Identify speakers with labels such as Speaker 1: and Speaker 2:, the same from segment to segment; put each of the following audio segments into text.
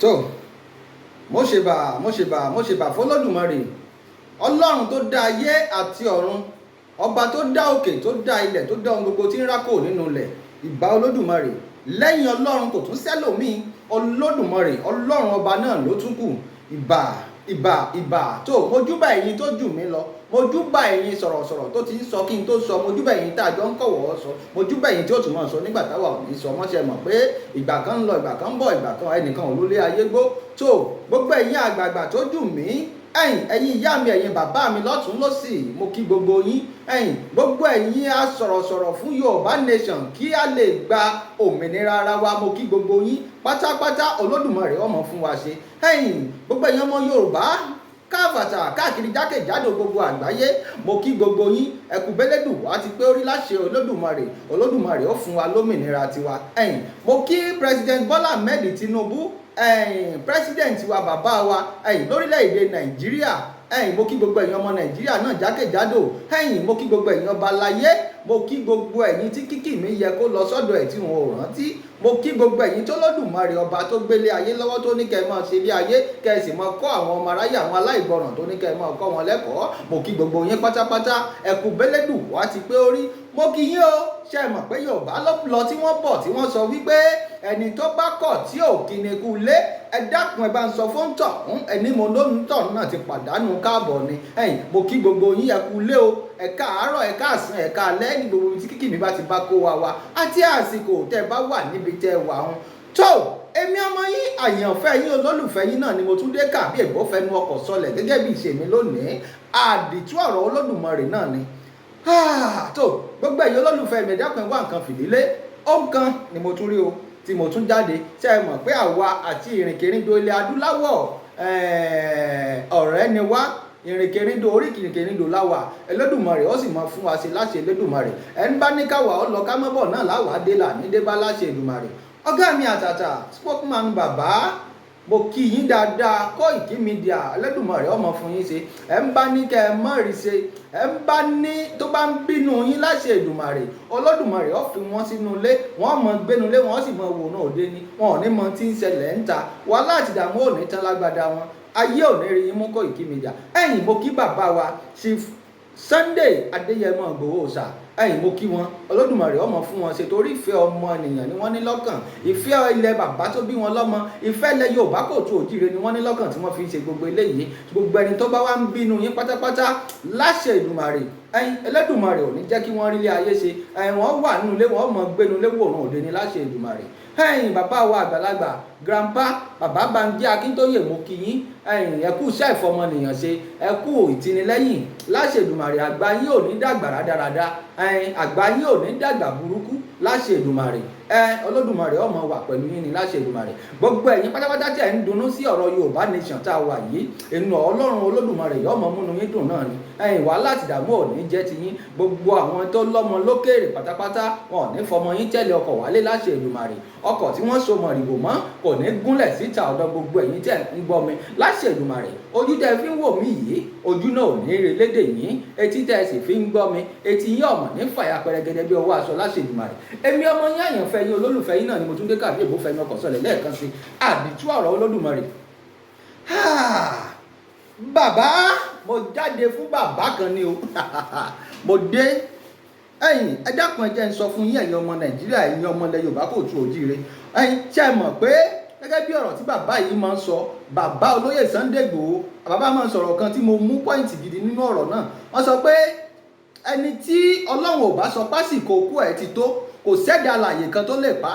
Speaker 1: Tó, mo ṣèbà, mo ṣèbà, mo ṣèbà fọlọ́dùmarè, Ọlọ́run tó dá ayé àti ọ̀run, ọba tó dá òkè, tó dá ilẹ̀, tó dá ohun gbogbo tí ń rákò nínú ilẹ̀. Ìbà Olódùmarè. Lẹ́yìn Ọlọ́run, kò tún sẹ́lòmíì. Olódùmarè, Ọlọ́run ọba náà ló tún kù. Ìbà, ìbà, ìbà. Tó, mojúbà ẹ̀yin tó jù mí lọ, mojúbà ẹ̀yin sọ̀rọ̀sọ̀rọ̀ tó ti ń sọ kí n tó sọ, mojúbà ẹ̀yin tá a jọ ń kọ̀wọ́ sọ, mojúbà ẹ̀yin tí ó tún máa sọ nígbà táwa ò ní sọ mọ́ṣẹ́ mọ̀ pé ìgbà kan ń lọ, ìgbà kan ń bọ̀, ìgbà kan ẹnìkan ò lólé ayé gbó. Tó, gbogbo ẹ̀yin àgbààgbà tó jù mí, ẹ̀yin ìyá mi, ẹ̀yin bàbá mi lọ́tún lọ́sì, mo kí gbogbo yín. Ẹ̀yin, gbogbo ẹ̀yin asọ̀rọ̀sọ̀rọ̀ fún Yorùbá Nation kí a lè gba òmìnira ara wa, mo kí gbogbo yín pátápátá. Olódùmarè ọmọ fún wa ṣe. Ẹ̀yin, gbogbo ẹ̀yin ọmọ Yorùbá káfàtà káàkiri jákèjádò gbogbo àgbáyé, mo kí gbogbo yín. Ẹkú bẹ́lẹ́dù wá ti pé orí láṣẹ Olódùmarè. Olódùmarè ó fún wa lómìnira tiwa. Ẹ̀yin, mo kí President Bọ́lá Ahmed Tinubu, ẹ̀yin president wa, bàbá wa, ẹ̀yin lórílẹ̀‐èdè Nàìjíríà. Ẹ̀yin, mo kí gbogbo ẹ̀yin ọmọ Nàìjíríà náà jákèjádò. Ẹ̀yin, mo kí gbogbo ẹ̀yin ọba láyé. Mo kí gbogbo ẹ̀yin tí kíkì mi yẹ kó lọ sọ́dọ̀ ẹ̀ tí wọn ò rántí. Mo kí gbogbo ẹ̀yin tó lọ́dùmarè ọba tó gbélé ayé lọ́wọ́, tó ní kẹ́ ẹ máa ṣe ilé ayé, kẹ́ ẹ sì máa kọ́ àwọn ọmọ aráyé, àwọn aláìgbọràn tó ní kẹ́ ẹ máa kọ́ wọn lẹ́kọ̀ọ́. Mo kí gbogbo yín pátápátá. Ẹ̀kú bẹ́lẹ́dù wá ti pé orí. Mo kí yín o. Ṣe mọ̀ pé Yorùbá lọ tí wọ́n bọ̀, tí wọ́n sọ wípé ẹni tó bá kọ̀ tí ò kí ni kú lé, ẹ dákun, ẹ bá ń sọ fún tọ̀hún, ẹni mo lóhun tọ̀hún náà ti pàdánù káàbọ̀ ni. Ẹ̀yin, mo kí gbogbo yín. Ẹ kú lé o, ẹ káàárọ̀, ẹ káàsán, ẹ káalẹ́, ní gbogbo ibi tí kíkì mi bá ti bá kó wa wa àti àsìkò tẹ́ bá wà níbi tẹ́ wà ń tó. Èmi ọmọ yín, àyànfẹ́ yín, olólùfẹ́ yín náà ni mo tún dé kà bí ègbó fẹnu ọkọ̀ sọlẹ̀ gẹ́gẹ́ bí ìṣe mi lónìí. Àdìtú ọ̀rọ̀ Olódùmarè náà ni. Tó, gbogbo ẹ̀yin olólùfẹ́ mi, dákun, ẹ wá nǹkan fìdílé. Ó nǹkan ni mo tún rí o tí mo tún jáde. Ṣe é mọ̀ pé àwa àti ìrìnkèrindò ilẹ̀ adúláwọ̀, ọ̀rẹ́ ni wá? Ìrìnkèrindò orí ìrìnkèrindò láwà. Ẹlẹ́dùmarè ó sì mọ fún wa ṣe láṣẹ Ẹlẹ́dùmarè. Ẹ̀ ń bá ní káwa ó lọ ká mọ́bọ̀ náà láwàá dé là ní dé bá láṣẹ Èdùmàrè. Ọ̀gá mi àtàtà, spokesman bàbá, mo kí yín dáadáa. Koiki Media, Ẹlẹ́dùmarè ọmọ fún yín ṣe. Ẹ̀ ń bá ní kẹ́ ẹ mọ́ rí ṣe, ẹ̀ ń bá ní tó bá ń bínú yín, láṣẹ Èdùmàrè, Olódùmarè ó fi wọ́n sínú ilé, wọ́n mọ gbénu ilé, wọ́n sì mọ wòran òde ni, wọn ò ní mọ tí ń ṣẹlẹ̀ ń ta. Wàhálà àti ìdààmú ò ní tán lágbádá wọn. Ayé ò ní rí yín mú. Koiki Media. Ẹ̀yin, mo kí bàbá wa, Chief Sunday Adéyẹmọ Ìgbòho ṣá. Ẹ̀yin, mo kí wọn. Olódùmarè ọmọ fún wọn ṣe, torí ìfẹ́ ọmọ ènìyàn ni wọ́n ní lọ́kàn, ìfẹ́ ilẹ̀ bàbá tó bí wọn lọ́mọ, ìfẹ́ ilẹ̀ Yorùbá kò tó òjíire ni wọ́n ní lọ́kàn tí wọ́n fi ń ṣe gbogbo eléyìí. Gbogbo ẹni tó bá wá ń bínú yín pátápátá, láṣẹ Èdùmàrè, ẹ̀yin Ẹlẹ́dùmarè ò ní jẹ́ kí wọ́n rí ilé ayé ṣe. Ẹ̀yin, wọ́n wà nínú ilé, wọ́n mọ gbénu ilé wòran òde ní láṣẹ Èdùmàrè. Ẹ̀yin bàbá wa àgbàlagbà, grandpa, bàbá Bánjí Akíntóyè, mo kí yín. Ẹ̀yin, ẹ kú iṣẹ́ ìfọmọnìyàn ṣe, ẹ kú ìtinilẹ́yìn láṣẹ Èdùmàrè. Àgbà yín ò ní dàgbà rádaràda. Ẹ̀yin, àgbà yín ò ní dàgbà burúkú láṣẹ Èdùmàrè. Ẹ Olódùmarè ọmọ wà pẹ̀lú yín ní láṣẹ Èdùmàrè. Gbogbo ẹ̀yin pátápátá tí ẹ̀ ń dunnú sí ọ̀rọ̀ Yorùbá Nation tá a wà yìí, inú Ọlọ́run Olódùmarè yóò mọ múnú yín dùn náà ni. Ẹ̀yin, wàhálà àti ìdààmú ò ní jẹ́ ti yín. Gbogbo àwọn tó lọ́mọ lókèèrè pátápátá, wọn ò ní fọmọ yín tẹ̀lé ọkọ̀ wálé láṣẹ Èdùmàrè. Ọkọ̀ tí wọ́n so mọ̀rìwò mọ́ kò ní gúnlẹ̀ síta ọ̀dọ̀ gbogbo ẹ̀yin tẹ̀ ń gbọ́ mi láṣẹ Èdùmàrè. Ojú tẹ́ fi ń wò mí yìí, ojú náà ò ní rí lédè yín. Etí tẹ́ sì fi ń gbọ́ mi, etí yín ọ̀mọ̀ ní fàyà pẹrẹgẹdẹ bí ọwọ́ aṣọ láṣẹ Èdùmàrè. Èmi ọmọ yín, àyànfẹ́ yín, olólùfẹ́ yín náà ni mo tún dé kàbí èbó fẹ́ mi ọkọ̀ sọlẹ̀ lẹ́ẹ̀kan sí. Àdìtú ọ̀rọ̀ Olódùmarè. Bàbá, mo jáde fún bàbá kan ni o. Mo dé. Ẹ̀yin, ẹ dákun, ẹ jẹ́ n sọ fún yín, ẹ̀yin ọmọ Nàìjíríà, ẹ̀yin ọmọ ilẹ̀ Yorùbá kò tu òjíire. Ẹ̀yin, ṣé ẹ mọ̀ pé gẹ́gẹ́ bí ọ̀rọ̀ tí bàbá yìí máa ń sọ, bàbá olóyè Sunday Igboho, bàbá máa ń sọ̀rọ̀ kan tí mo mú point gidi nínú ọ̀rọ̀ náà. Wọ́n sọ pé ẹni tí Ọlọ́run ò bá sọ pásìkò kú ẹ̀ ti tó, kò sẹ́dá alààyè kan tó lè pa.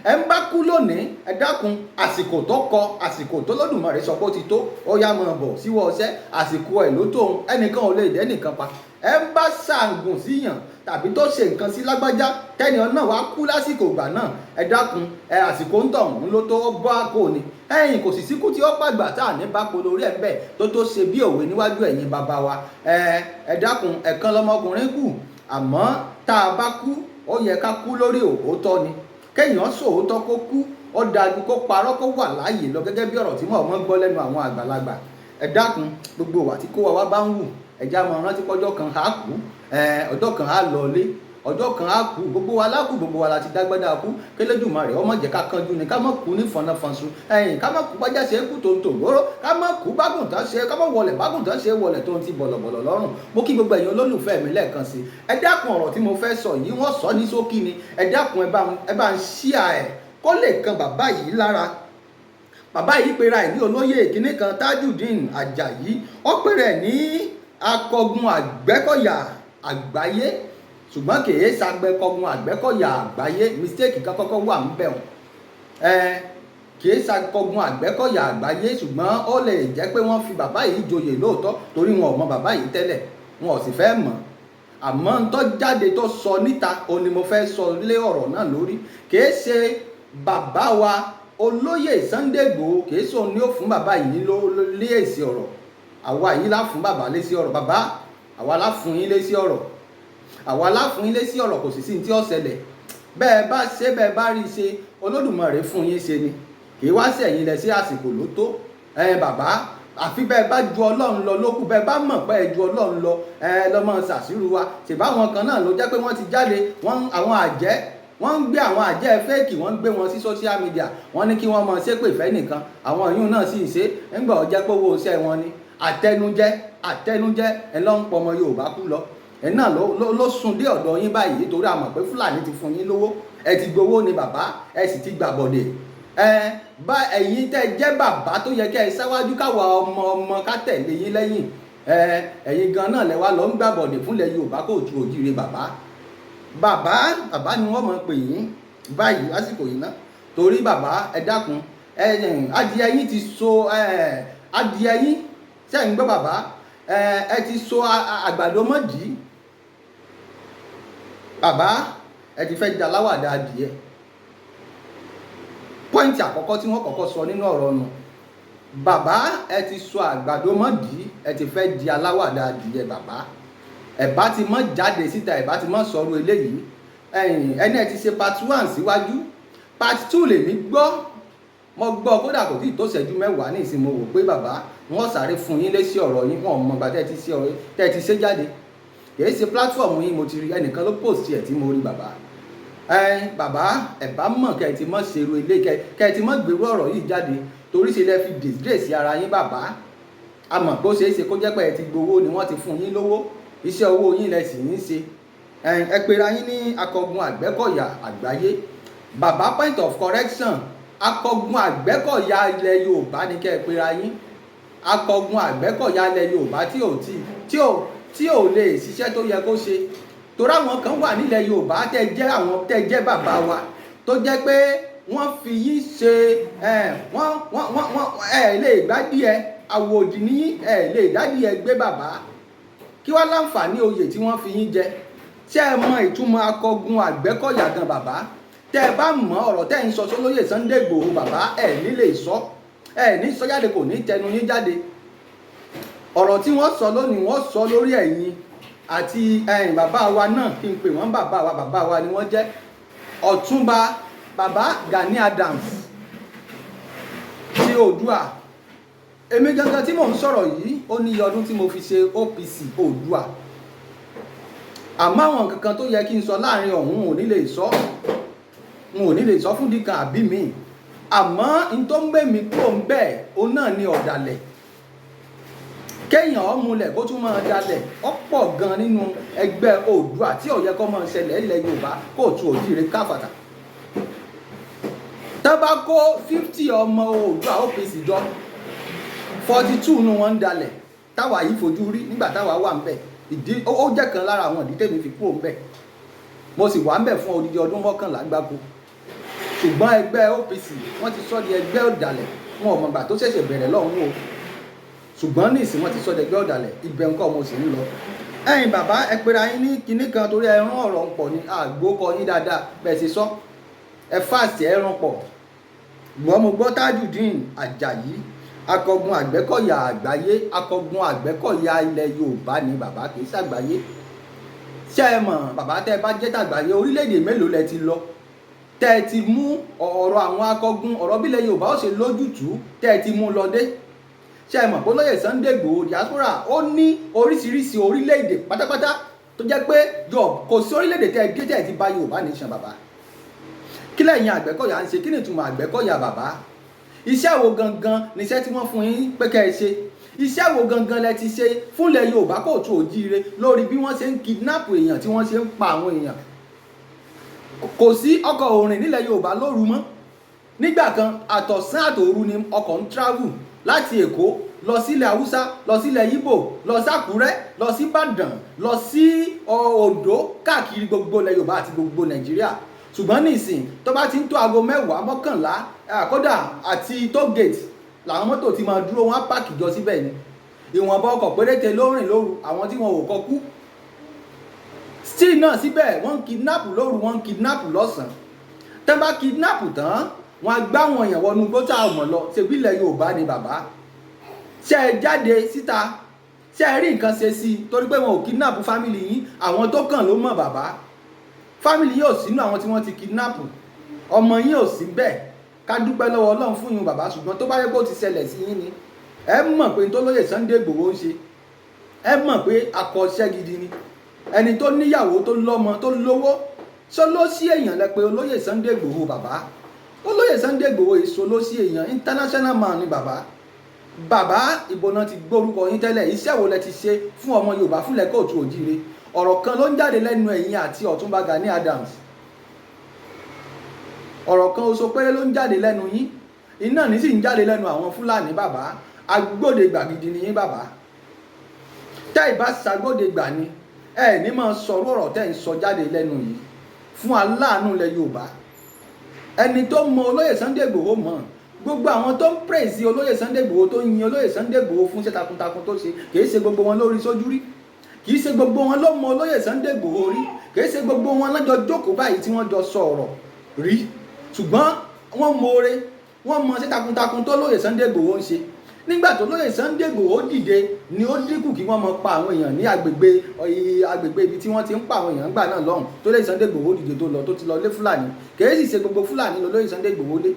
Speaker 1: Ẹ ń bá kú lónìí, ẹ dákun, àsìkò tó kọ, àsìkò tó lódùmarè sọ pé ó ti tó, ó yá, máa bọ̀ síwọ́ ọṣẹ́, àsìkò ẹ̀ ló tóun. Ẹnìkan ò lè dẹ́ nìkan pa. Ẹ ń bá ṣàǹgùn síyàn tàbí tó ṣe nǹkan sí lágbájá, tẹ́ni náà wá kú lásìkò ìgbà náà, ẹ dákun, ẹ àsìkò ń tọ̀ ń ló tó bá kò ní. Ẹ̀yìn, kò sì síkú tí ó pàgbà tá à ní bá polo orí ẹ̀ bẹ́ẹ̀ tó ṣe bí òwe níwájú ẹ̀yin bàbá wa. Ẹ dákun, ẹ̀kan lọmọkùnrin kù, àmọ́ tá a bá kú, ó yẹ ká kú lórí òótọ́ ni. Kéèyàn sòótọ́ kó kú, ó dájú kó parọ́ kó wà láàyè lọ, gẹ́gẹ́ bí ọ̀rọ̀ tí mò ń gbọ́ lẹ́nu àwọn àgbàlagbà. Ẹ dákun, gbogbo ìwà tí kó wa wá bá ń wù, ẹ̀já máa rántí pọ́jọ́ kan á kú, ọjọ́ kan á lọ ilé. Ọjọ́ kan á kú, gbogbo wa lákú, gbogbo wa la ti dágbádá kú. Kélédùmarè ọmọ jẹ́ ká kánjú ni, ká má kú ní fọnáfọnsu ẹ̀yìn, ká má kú bájá ṣe é kú tó ń tò gbóró, ká má kú bágùntàn ṣe, ká má wọlẹ̀ bágùntàn ṣe wọlẹ̀ tó ń ti bọ̀lọ̀bọ̀lọ̀ lọ́rùn. Mo kí gbogbo ẹ̀yin olólùfẹ́ mi lẹ́ẹ̀kan sí. Ẹ dákun, ọ̀rọ̀ tí mo fẹ́ sọ yìí, wọ́n sọ ní ṣókí ni. Ẹ dákun, ẹ bá ń share ẹ̀ kó lè kan bàbá yìí lára. Bàbá yìí pera ẹ̀ ní olóyè kínní kan, Tajudeen Ajayi. Ó pera ẹ̀ ní akọgun Àgbẹ̀kọ̀yà àgbáyé, ṣùgbọ́n kì í ṣàgbẹ̀kọ̀gun Àgbẹ̀kọ̀yà àgbáyé. Mistake kan kọ́kọ́ wà ń bẹ̀ wọ́n. Ẹ kì í ṣàkọgun Àgbẹ̀kọ̀yà àgbáyé, ṣùgbọ́n ó lè jẹ́ pé wọ́n fi bàbá yìí joyè lóòótọ́, torí wọn ò mọ bàbá yìí tẹ́lẹ̀, wọn ò sì fẹ́ mọ̀. Àmọ́ ń tó jáde tó sọ níta, òun ni mo fẹ́ sọ lé ọ̀rọ̀ náà lórí. Kì í ṣe bàbá wa olóyè Sunday Igboho, kì í sọ ní ó fún bàbá yìí lé èsì ọ̀rọ̀. Àwa yìí lá fún bàbá lésì ọ̀rọ̀. Bàbá, àwa lá fún yín lésì ọ̀rọ̀, àwa lá fún yín lésì ọ̀rọ̀. Kò sì sí ní tí ó ṣẹlẹ̀. Bẹ́ẹ̀ bá ṣe, bẹ́ẹ̀ bá rí ṣe, Olódùmarè fún yín ṣe ni, kì í wá sẹ̀yìn lẹ sí. Àsìkò ló tó ẹ bàbá, àfi bẹ́ẹ̀ bá ju Ọlọ́run lọ lókù. Bẹ́ẹ̀ bá mọ̀ pé ẹ ju Ọlọ́run lọ, ẹ lọ́mọ ṣàṣírù wa. Ṣèbáwọn kan náà ló jẹ́ pé wọ́n ti jáde, wọ́n àwọn àjẹ́, wọ́n ń gbé àwọn àjẹ́ fake, wọ́n ń gbé wọn sí social media. Wọ́n ní kí wọ́n mọ ṣépè fẹ́ nìkan, àwọn yìí náà sì ń ṣe. Ńgbà ó jẹ́ pé owó iṣẹ́ wọn ni àtẹnujẹ, àtẹnujẹ ẹ ló ń pọmọ Yorùbá kú lọ. Ẹ náà ló sún dé ọ̀dọ̀ yín báyìí, torí a mọ̀ pé Fúlàní ti fún yín lówó, ẹ ti gbowó ni bàbá, ẹ sì ti gbàbọ̀dè. Ẹ bá ẹ̀yin tẹ́ jẹ́ bàbá tó yẹ kẹ́ ẹ sáwájú, káwa ọmọ ọmọ ká tẹ̀lé yín lẹ́yìn. Ẹ ẹ̀yin gan náà lẹ wá lọ ń gbàbọ̀dè fúnlẹ̀ Yorùbá kò tu òjìrè. Bàbá, bàbá, bàbá ni wọ́n mọ̀ pè yín báyìí lásìkò yìí ná, torí bàbá, ẹ dákun, ẹ adìẹ yín ti so, ẹ adìẹ yín sẹ́yìn gbọ́. Bàbá, ẹ ti so àgbàdo mọ́dì. Bàbá, ẹ ti fẹ́ di aláwàdà adìẹ. Point àkọ́kọ́ tí wọ́n kọ́kọ́ sọ nínú ọ̀rọ̀ nù: bàbá, ẹ ti sọ àgbàdo mọ́dì, ẹ ti fẹ́ di aláwàdà adìẹ. Bàbá, ẹ bá ti mọ́ jáde síta, ẹ bá ti mọ́ sọ̀rọ̀ eléyìí. Ẹ̀yìn ẹni ẹ ti ṣe part one síwájú, part two lèmi gbọ́. Mo gbọ́ kódà kò tíì tó ṣẹ́jú 10 ní ìsìn. Mo wò pé bàbá wọ́n sáré fún yín lésì ọ̀rọ̀ yín. Wọn ò mọ̀ gbà tẹ́ ti ṣe ọ̀rọ̀ tẹ́ ti ṣe jáde. Kìí ṣe platform yín mo ti rí, ẹnìkan ló post ẹ̀ tí mo rí. Bàbá ẹ, bàbá, ẹ bá mọ̀ kẹ́ ẹ ti mọ̀ ṣerú ilé, kẹ́ ẹ ti mọ̀ gbèrú ọ̀rọ̀ yìí jáde, torí ṣe lẹ fi disgrace ara yín. Bàbá, a mọ̀ pé ó ṣeé ṣe kó jẹ́ pé ẹ ti gbowó ni, wọ́n ti fún yín lówó, iṣẹ́ owó yín lẹ sì ń ṣe. Ẹ pera yín ní akọgun Àgbẹ̀kọ̀yà àgbáyé. Bàbá, point of correction: akọgun Àgbẹ̀kọ̀yà ilẹ̀ Yorùbá ni kẹ́ ẹ pera yín. Akọgun Àgbẹ̀kọ̀yà ilẹ̀ Yorùbá tí ò lè ṣiṣẹ́ tó yẹ kó ṣe, torí àwọn kan wà nílẹ̀ Yorùbá tẹ́ jẹ́ àwọn tẹ́ jẹ́ bàbá wa tó jẹ́ pé wọ́n fi yín ṣe ẹ wọ́n wọ́n wọ́n wọ́n ẹ lè gbádìí àwòdì ní ẹ lè dádìí ẹ gbé. Bàbá, kí wá láǹfààní oyè tí wọ́n fi yín jẹ? Ṣé ẹ mọ ìtumọ̀ akọgun Àgbẹ̀kọ̀yà gan, bàbá? Tẹ́ ẹ bá mọ ọ̀rọ̀ tẹ́ ẹ ń sọ sólóyè Sunday Igboho, bàbá, ẹ ní lè sọ, ẹ ní sọ jáde, kò ní tẹnu yín jáde. Ọ̀rọ̀ tí wọ́n sọ lónìí, wọ́n sọ lórí ẹ̀yin àti ẹ̀yin bàbá wa náà, kí n pè wọ́n bàbá wa, bàbá wa ni wọ́n jẹ́, Ọ̀túnba bàbá Gani Adams ti Oòduà. Èmi gangan tí mò ń sọ̀rọ̀ yìí, ó ní iye ọdún tí mo fi ṣe OPC Oòduà, àmọ́ àwọn kankan tó yẹ kí n sọ láàrin ọ̀hún ò ní lè sọ, n ò ní lè sọ fún dìkan àbí mi. Àmọ́ n tó ń gbé mi kúrò ń bẹ̀, òun náà ni ọ̀dàlẹ̀. Kéèyàn ọmúlẹ̀ kó tún máa dalẹ̀, ó pọ̀ gan nínú ẹgbẹ́ Oòduà tí ò yẹ kó máa ṣẹlẹ̀ ilẹ̀ Yorùbá kóòtù òjíire káfàtà. Tá bá kó 50 ọmọ Oòduà OPC jọ, 42 nu wọn ń dalẹ̀ táwa yìí fojú rí nígbà táwa wà ń bẹ̀. Ìdí ó jẹ́ kan lára àwọn ìdí tèmi fi kúrò ń bẹ̀. Mo sì wà ń bẹ̀ fún odidi ọdún 11 gbáko, ṣùgbọ́n ẹgbẹ́ OPC, wọ́n ti sọ di ẹgbẹ́ ọ̀dàlẹ̀. Wọn ò mọ̀gbà tó ṣẹ̀ṣẹ̀ bẹ̀rẹ̀ lọ́hùn o, ṣùgbọ́n ní ìsìn, wọ́n ti sọ di ẹgbẹ́ ọ̀dàlẹ̀. Ibẹ̀ ńkọ́ mo sì ń lọ. Ẹ̀yin bàbá, ẹ pera yín ní kinní kan, torí ẹ rán ọ̀rọ̀ ń pọ̀ ní àgbókọ yín dáadáa. Bẹ́ẹ̀ ṣe sọ, ẹ fàṣẹ ẹ rán pọ̀ gbọ́n. Mo gbọ́ Tajudeen Ajayi, akọgun Àgbẹ̀kọ̀yà àgbáyé. Akọgun Àgbẹ̀kọ̀yà ilẹ̀ Yorùbá ni bàbá, kì í ṣàgbáyé. Ṣé ẹ mọ̀, bàbá, tẹ́ ẹ bá jẹ́ tàgbáyé, orílẹ̀-èdè mélòó lẹ ti lọ tẹ́ ẹ ti mú ọ̀rọ̀ àwọn akọgun, ọ̀rọ̀ bílẹ̀ Yorùbá ó ṣe lójútùú, tẹ́ ẹ ti mú lọ dé? Ṣé ẹ mọ̀ pé olóyè Sunday Igboho, diaspora, ó ní oríṣiríṣi orílẹ̀-èdè pátápátá. Tó jẹ́ pé yọ kò sí orílẹ̀-èdè tẹ́ ẹ dé tẹ́ ẹ ti bá Yorùbá Nation, bàbá. Kí lẹ́yìn Àgbẹ̀kọ̀yà ń ṣe? Kí ni ìtumọ̀ Àgbẹ̀kọ̀yà, bàbá? Iṣẹ́ wo gangan níṣẹ́ tí wọ́n fún yín pé kẹ́ ẹ ṣe? Iṣẹ́ wo gangan lẹ ti ṣe fúnlẹ̀ Yorùbá kóòtù òjíire lórí bí wọ́n ṣe ń kidnap èèyàn, tí wọ́n ṣe ń pa àwọn èèyàn? Kò sí ọkọ̀ òrìn nílẹ̀ Yorùbá lóru mọ́. Nígbà kan, àtọ̀sán àtòru ni ọkọ̀ ń travel láti Èkó lọ sílẹ̀ Haúsá, lọ sílẹ̀ Ìgbò, lọ sàkúrẹ́, lọ sí Ìbàdàn, lọ sí Oǹdó, káàkiri gbogbo ilẹ̀ Yorùbá àti gbogbo Nàìjíríà. Ṣùgbọ́n nísìn, tó bá ti ń tó aago 10, 11, kódà àti toll gate làwọn mọ́tò ti máa dúró, wọ́n á park jọ síbẹ̀ ni. Ìwọ̀nba ọkọ̀ péréte ló rìn lóru, àwọn tí wọn ò kọ kú. Still náà síbẹ̀, wọ́n ń kidnap lóru, wọ́n ń kidnap lọ́sàn-án. Tẹ́ bá kidnap tán, wọ́n á gbá wọn èèyàn wọnú gbó tá a mọ̀ lọ. Ṣebí ilẹ̀ Yorùbá ni, bàbá. Ṣé ẹ jáde síta? Ṣé ẹ rí nǹkan ṣe sí i? Torí pé wọn ò kidnap family yín, àwọn tó kàn ló mọ̀, bàbá. Family yín ò sínú àwọn tí wọ́n ti kidnap, ọmọ yín ò sí bẹ́ẹ̀. Ká dúpẹ́ lọ́wọ́ Ọlọ́run fún yín, bàbá. Ṣùgbọ́n tó bá yẹ kó ti ṣẹlẹ̀ sí yín ni, ẹ mọ̀ pé tó lóye Sunday Igboho ń ṣe, ẹ mọ̀ pé akọ́ṣẹ́ gidi ni. Ẹni tó níyàwó, tó lọ́mọ, tó lówó, ṣó ló sí èèyàn lẹ pé olóyè Sunday Igboho, bàbá? Olóyè Sunday Igboho èso ló sí èèyàn, international man ni bàbá. Bàbá, ìbò náà ti gbórúkọ yín tẹ́lẹ̀. Iṣẹ́ wo lẹ ti ṣe fún ọmọ Yorùbá, fúnlẹ̀ kóòtù òjíire? Ọ̀rọ̀ kan ló ń jáde lẹ́nu ẹ̀yin àti Ọ̀túnba Gani Adams. Ọ̀rọ̀ kan oṣù péré ló ń jáde lẹ́nu yín, iná ní sì ń jáde lẹ́nu àwọn Fúlàní. Bàbá, agbódegbà gidi ni yín, bàbá. Tẹ́ ìbá ṣàgbódegbà ni, ẹ ní máa sọ̀rọ̀ ọ̀rọ̀ tẹ́ ń sọ jáde lẹ́nu yìí fún aláàánú ilẹ̀ Yorùbá. Ẹni tó mọ olóyè Sunday Igboho mọ̀. Gbogbo àwọn tó ń praise olóyè Sunday Igboho, tó ń yin olóyè Sunday Igboho fún iṣẹ́ takuntakun tó ṣe, kì í ṣe gbogbo wọn lórí sójú rí, kì í ṣe gbogbo wọn ló mọ olóyè Sunday Igboho rí, kì í ṣe gbogbo wọn lọ́jọ́ jókòó báyìí tí wọ́n jọ sọ ọ̀rọ̀ rí. Ṣùgbọ́n wọ́n mọ̀ọ́re, wọ́n mọ iṣẹ́ takuntakun tó lóyè Sunday Igboho ń ṣe. Nígbà tó lóyè Sunday Igboho dìde ni ó dínkù kí wọ́n mọ pa àwọn èèyàn ní agbègbè ibi tí wọ́n ti ń pa àwọn èèyàn gbà náà lọ́hùn. Tó lóyè Sunday Igboho dìde, tó lọ, tó ti lọ lé Fúlàní, kì í sì ṣe gbogbo Fúlàní lọ lóyè Sunday Igboho lé.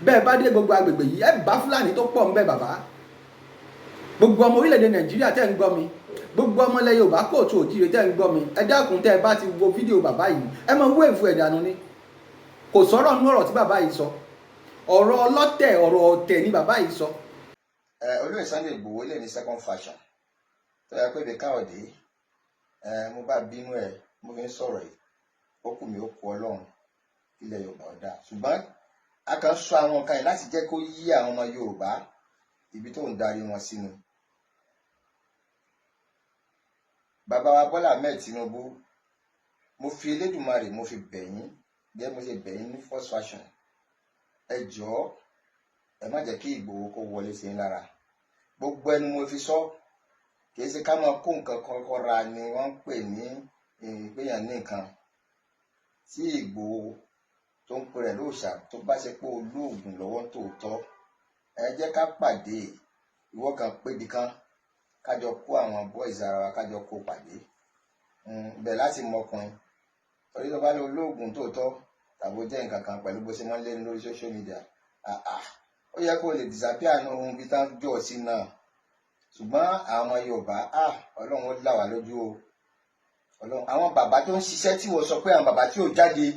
Speaker 1: Bẹ́ẹ̀ bá dé gbogbo agbègbè yìí, ẹ bá Fúlàní tó pọ̀ ńbẹ̀, bàbá. Gbogbo ọmọ orílẹ̀-èdè Nàìjíríà tẹ́ ń gbọ́ mi, gbogbo ọmọ ilẹ̀ Yorùbá kóòtù òjíire tẹ́ ń gbọ́ mi, ẹ dákun, tẹ́ ẹ bá ti wo fídíò bàbá yìí, ẹ mọ wéèfù ẹ̀ dànù ni. Kò sọ̀rọ̀ nínú ọ̀rọ̀ tí bàbá yìí sọ. Ọ̀rọ̀ ọlọ́tẹ̀, ọ̀rọ̀ ọ̀tẹ̀ ni bàbá yìí sọ.
Speaker 2: Ẹ olóyè Sunday Igboho lè ní second faction tó yẹ pé ibi Káyọ̀dé ẹ mo bá bínú ẹ, mo fi ń sọ̀rọ̀ yìí, ó kù mí, ó kù Ọlọ́run, ilẹ̀ Yorùbá ọ̀dà. Ṣùgbọ́n a kàn sọ àwọn nǹkan yìí láti jẹ́ kó yí àwọn ọmọ Yorùbá ibi tó ń darí wọn sínú. Bàbá wa Bọ́lá Ahmed Tinubu, mo fi Elédùmarè, mo fi bẹ̀ yín gẹ́gẹ́ mo ṣe bẹ̀ yín ní first faction. Ẹ jọ̀ọ́, ẹ má jẹ́ kí Ìgbòho kó wọlé sí yín lára. Gbogbo ẹnu mo fi sọ. Kìí ṣe ká máa kó nǹkan kọ́kọ́ ra ni wọ́n ń pè ní ìpéyàn ní nǹkan tí Ìgbòho tó ń pè rẹ̀ lóòṣà. Tó bá ṣe pé olóògùn lọ́wọ́ tòótọ́, ẹ jẹ́ ká pàdé. Ìwọ kan pébi kan, kájọ kó àwọn boys ara wa, kájọ kó pàdé bẹ̀ láti mọkùnrin. Torí tó bá lọ olóògùn tòótọ́ tàbí ó jẹ́ nǹkan kan pẹ̀lú bó ṣe máa ń lé lórí social media, ó yẹ kó lè disappear ní ohun bí tán jọ sí náà. Ṣùgbọ́n àwọn ọmọ Yorùbá, Ọlọ́run ó là wá lójú o. Ọlọ́run, àwọn bàbá tó ń ṣiṣẹ́ tí wọ́n sọ pé àwọn bàbá tí ò jáde,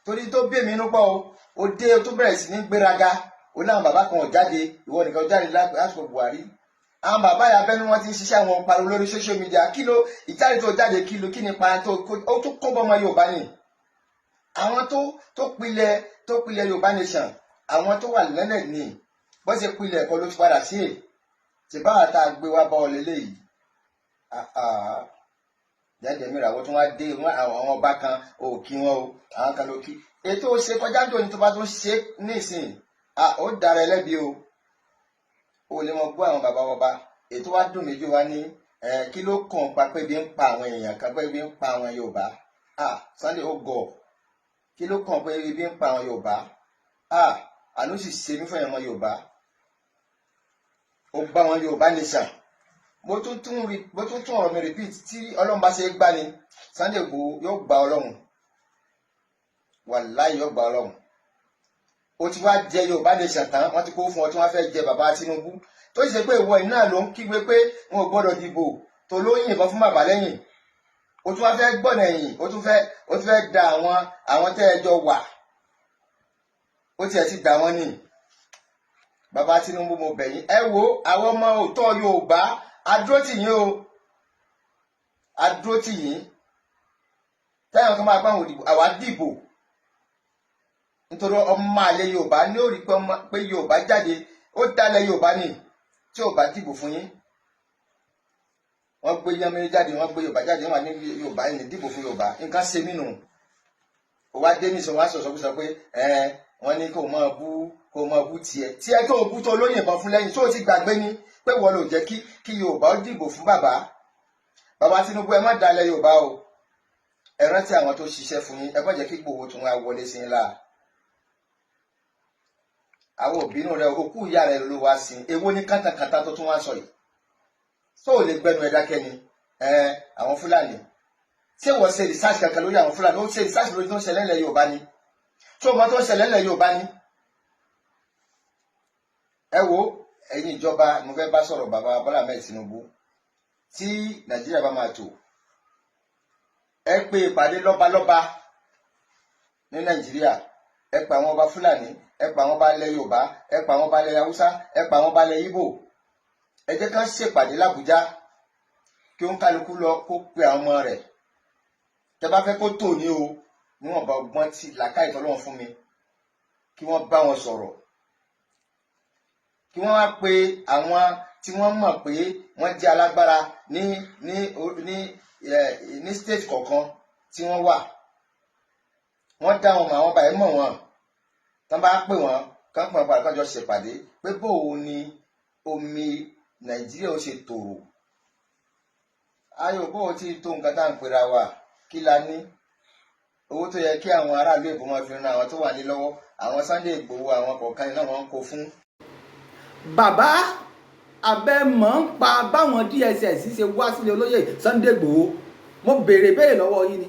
Speaker 2: torí tó bí èmi inú pọ̀ o, ó dé, ó tún bẹ̀rẹ̀ sí ní gbéraga. Ó láwọn bàbá kan ò jáde, ìwọ nìkan jáde lásìkò Buhari. Àwọn bàbá yà abẹ́nú wọn ti ń ṣiṣẹ́, àwọn pariwo lórí social media. Kí ló ìjáde tó jáde? Kí ló kí ni pa tó ó tún kó bọ́mọ Yorùbá ni? Àwọn tó pilẹ̀ Yorùbá nation, àwọn tó wà lẹ́lẹ̀ ní bó ṣe pilẹ̀ ẹ̀kọ́ ló ti padà sí è tí báwa tá a gbé wá bá ọ lélẹ́yìí. Jáde mìíràn, àwọn tó wá dé, àwọn ọba kan ò kí wọn o, àwọn kan ló kí. Ètò ṣe kọjá jò ní tó bá tún ṣe nísìn, ó dára ẹlẹ́bi o. Ó lè mọ gbọ́ àwọn bàbá ọba. Ètò wa dùn méjì wá ní kí ló kàn pa pé bí ń pa àwọn èèyàn kan, pé bí ń pa àwọn Yorùbá? Sunday ó gọ̀. Kí ló kàn pé bí ń pa àwọn Yorùbá? Àánú sì ṣe mí fún ẹ̀wọ̀n Yorùbá. Ó bá wọn Yorùbá nation. Mo tún tún ọ̀rọ̀ mi repeat: tí Ọlọ́run bá ṣe é gbá ni, Sunday Igboho yóò gba Ọlọ́run, wàláhì yóò gba Ọlọ́run. Ó ti wá jẹ Yorùbá nation tán, wọ́n ti kó fún ọ tí wọ́n fẹ́ jẹ bàbá Tinubu, tó sì ṣe pé ìwọ iná ló ń kígbe pé wọn ò gbọ́dọ̀ dìbò, tó ló yìnbọn fún bàbá lẹ́yìn. O tún wá fẹ́ gbọ́nà ẹ̀yìn, o tún fẹ́ da àwọn tẹ́ ẹ jọ wà, ó tiẹ̀ ti dà wọ́n ní. Bàbá Tinubu, mo bẹ̀ yín, ẹ wo àwọn ọmọ òótọ́ Yorùbá, adúró tì yín o, adúró tì yín. Táwọn kan máa bá àwọn òdìbò, àwa dìbò nítorí ọmọ àlè Yorùbá ní ó rí pé Yorùbá jáde, ó dálẹ̀ Yorùbá ní tí ò bá dìbò fún yín. Wọ́n gbé yánmẹ́rẹ́ jáde, wọ́n gbé Yorùbá jáde, wọ́n wà ní Yorùbá ní dìbò fún Yorùbá. Nǹkan ṣe mí nù. Ó wá dé nísìnyí, wọ́n á sọ̀sọ́ sọ pé ẹ wọ́n ní kó máa bú tiẹ̀ tiẹ̀ tó bú tó lóyìnbọn fún lẹ́yìn tó ti gbàgbé ni pé wọ́n lò jẹ́ kí Yorùbá ó dìbò fún bàbá. Bàbá Tinubu, ẹ má dalẹ̀ Yorùbá o. Ẹ rántí àwọn tó ṣiṣẹ́ fún yín. Ẹ má jẹ́ kí Ìgbòho tún wá wọlé sí yín láà. Àwọn òbínú rẹ, òkú ìyá rẹ ló wá sí. Èwo ní kátàkátà tó tún wá sọ yìí tó ò lè gbẹnu ẹ dákẹ́ ni? Ẹ àwọn Fúlàní, ṣé wọ́n ṣe research kankan lórí àwọn Fúlàní? Ó ṣe research lórí tó ń ṣẹlẹ̀ ńlẹ̀ Yorùbá ni? Tó mọ tó ń ṣẹlẹ̀ ńlẹ̀ Yorùbá ni? Ẹ wo, ẹ̀yin ìjọba, mo fẹ́ bá sọ̀rọ̀. Bàbá Bọ́lá Ahmed Tinubu, tí Nàìjíríà bá máa tò, ẹ pé ìpàdé lọ́balọ́ba ní Nàìjíríà. Ẹ pa àwọn ọba Fúlàní, ẹ pa àwọn ọba ilẹ̀ Yorùbá, ẹ pa àwọn ọba ilẹ̀ Haúsá, ẹ pa àwọn ọba ilẹ̀ Ìgbò. Ẹ jẹ́ ká ṣèpàdé l'Àbújá, kí ó ń kálukú lọ kó pe àwọn ọmọ rẹ̀. Tẹ́ bá fẹ́ kó tò ní o, níwọ̀nba ọgbọ́n tí làákàyè tọ́lọ́run fún mi, kí wọ́n bá wọn sọ̀rọ̀, kí wọ́n wá pe àwọn tí wọ́n mọ̀ pé wọ́n jẹ́ alágbára ní state kọ̀ọ̀kan tí wọ́n wà. Wọ́n dá wọn mọ̀, àwọn báyìí mọ̀ wọ́n. Tán bá pè wọ́n, kán pè wọ́n padà, kán jọ ṣèpàdé pé bóun ni omi Nàìjíríà ó ṣe tòrò. Ayò bó ti tó nǹkan tá à ń pera wa, kí la ní? Owó tó yẹ kí àwọn aráàlú Èkó máa fi ran àwọn tó wà ní lọ́wọ́, àwọn Sunday Igboho, àwọn kọ̀ọ̀kan náà wọ́n ń kó fún.
Speaker 1: Bàbá, abẹ́ mọ̀ ń pa báwọn DSS ṣe wá sílé olóyè Sunday Igboho. Mo béèrè béèrè lọ́wọ́ yín ni.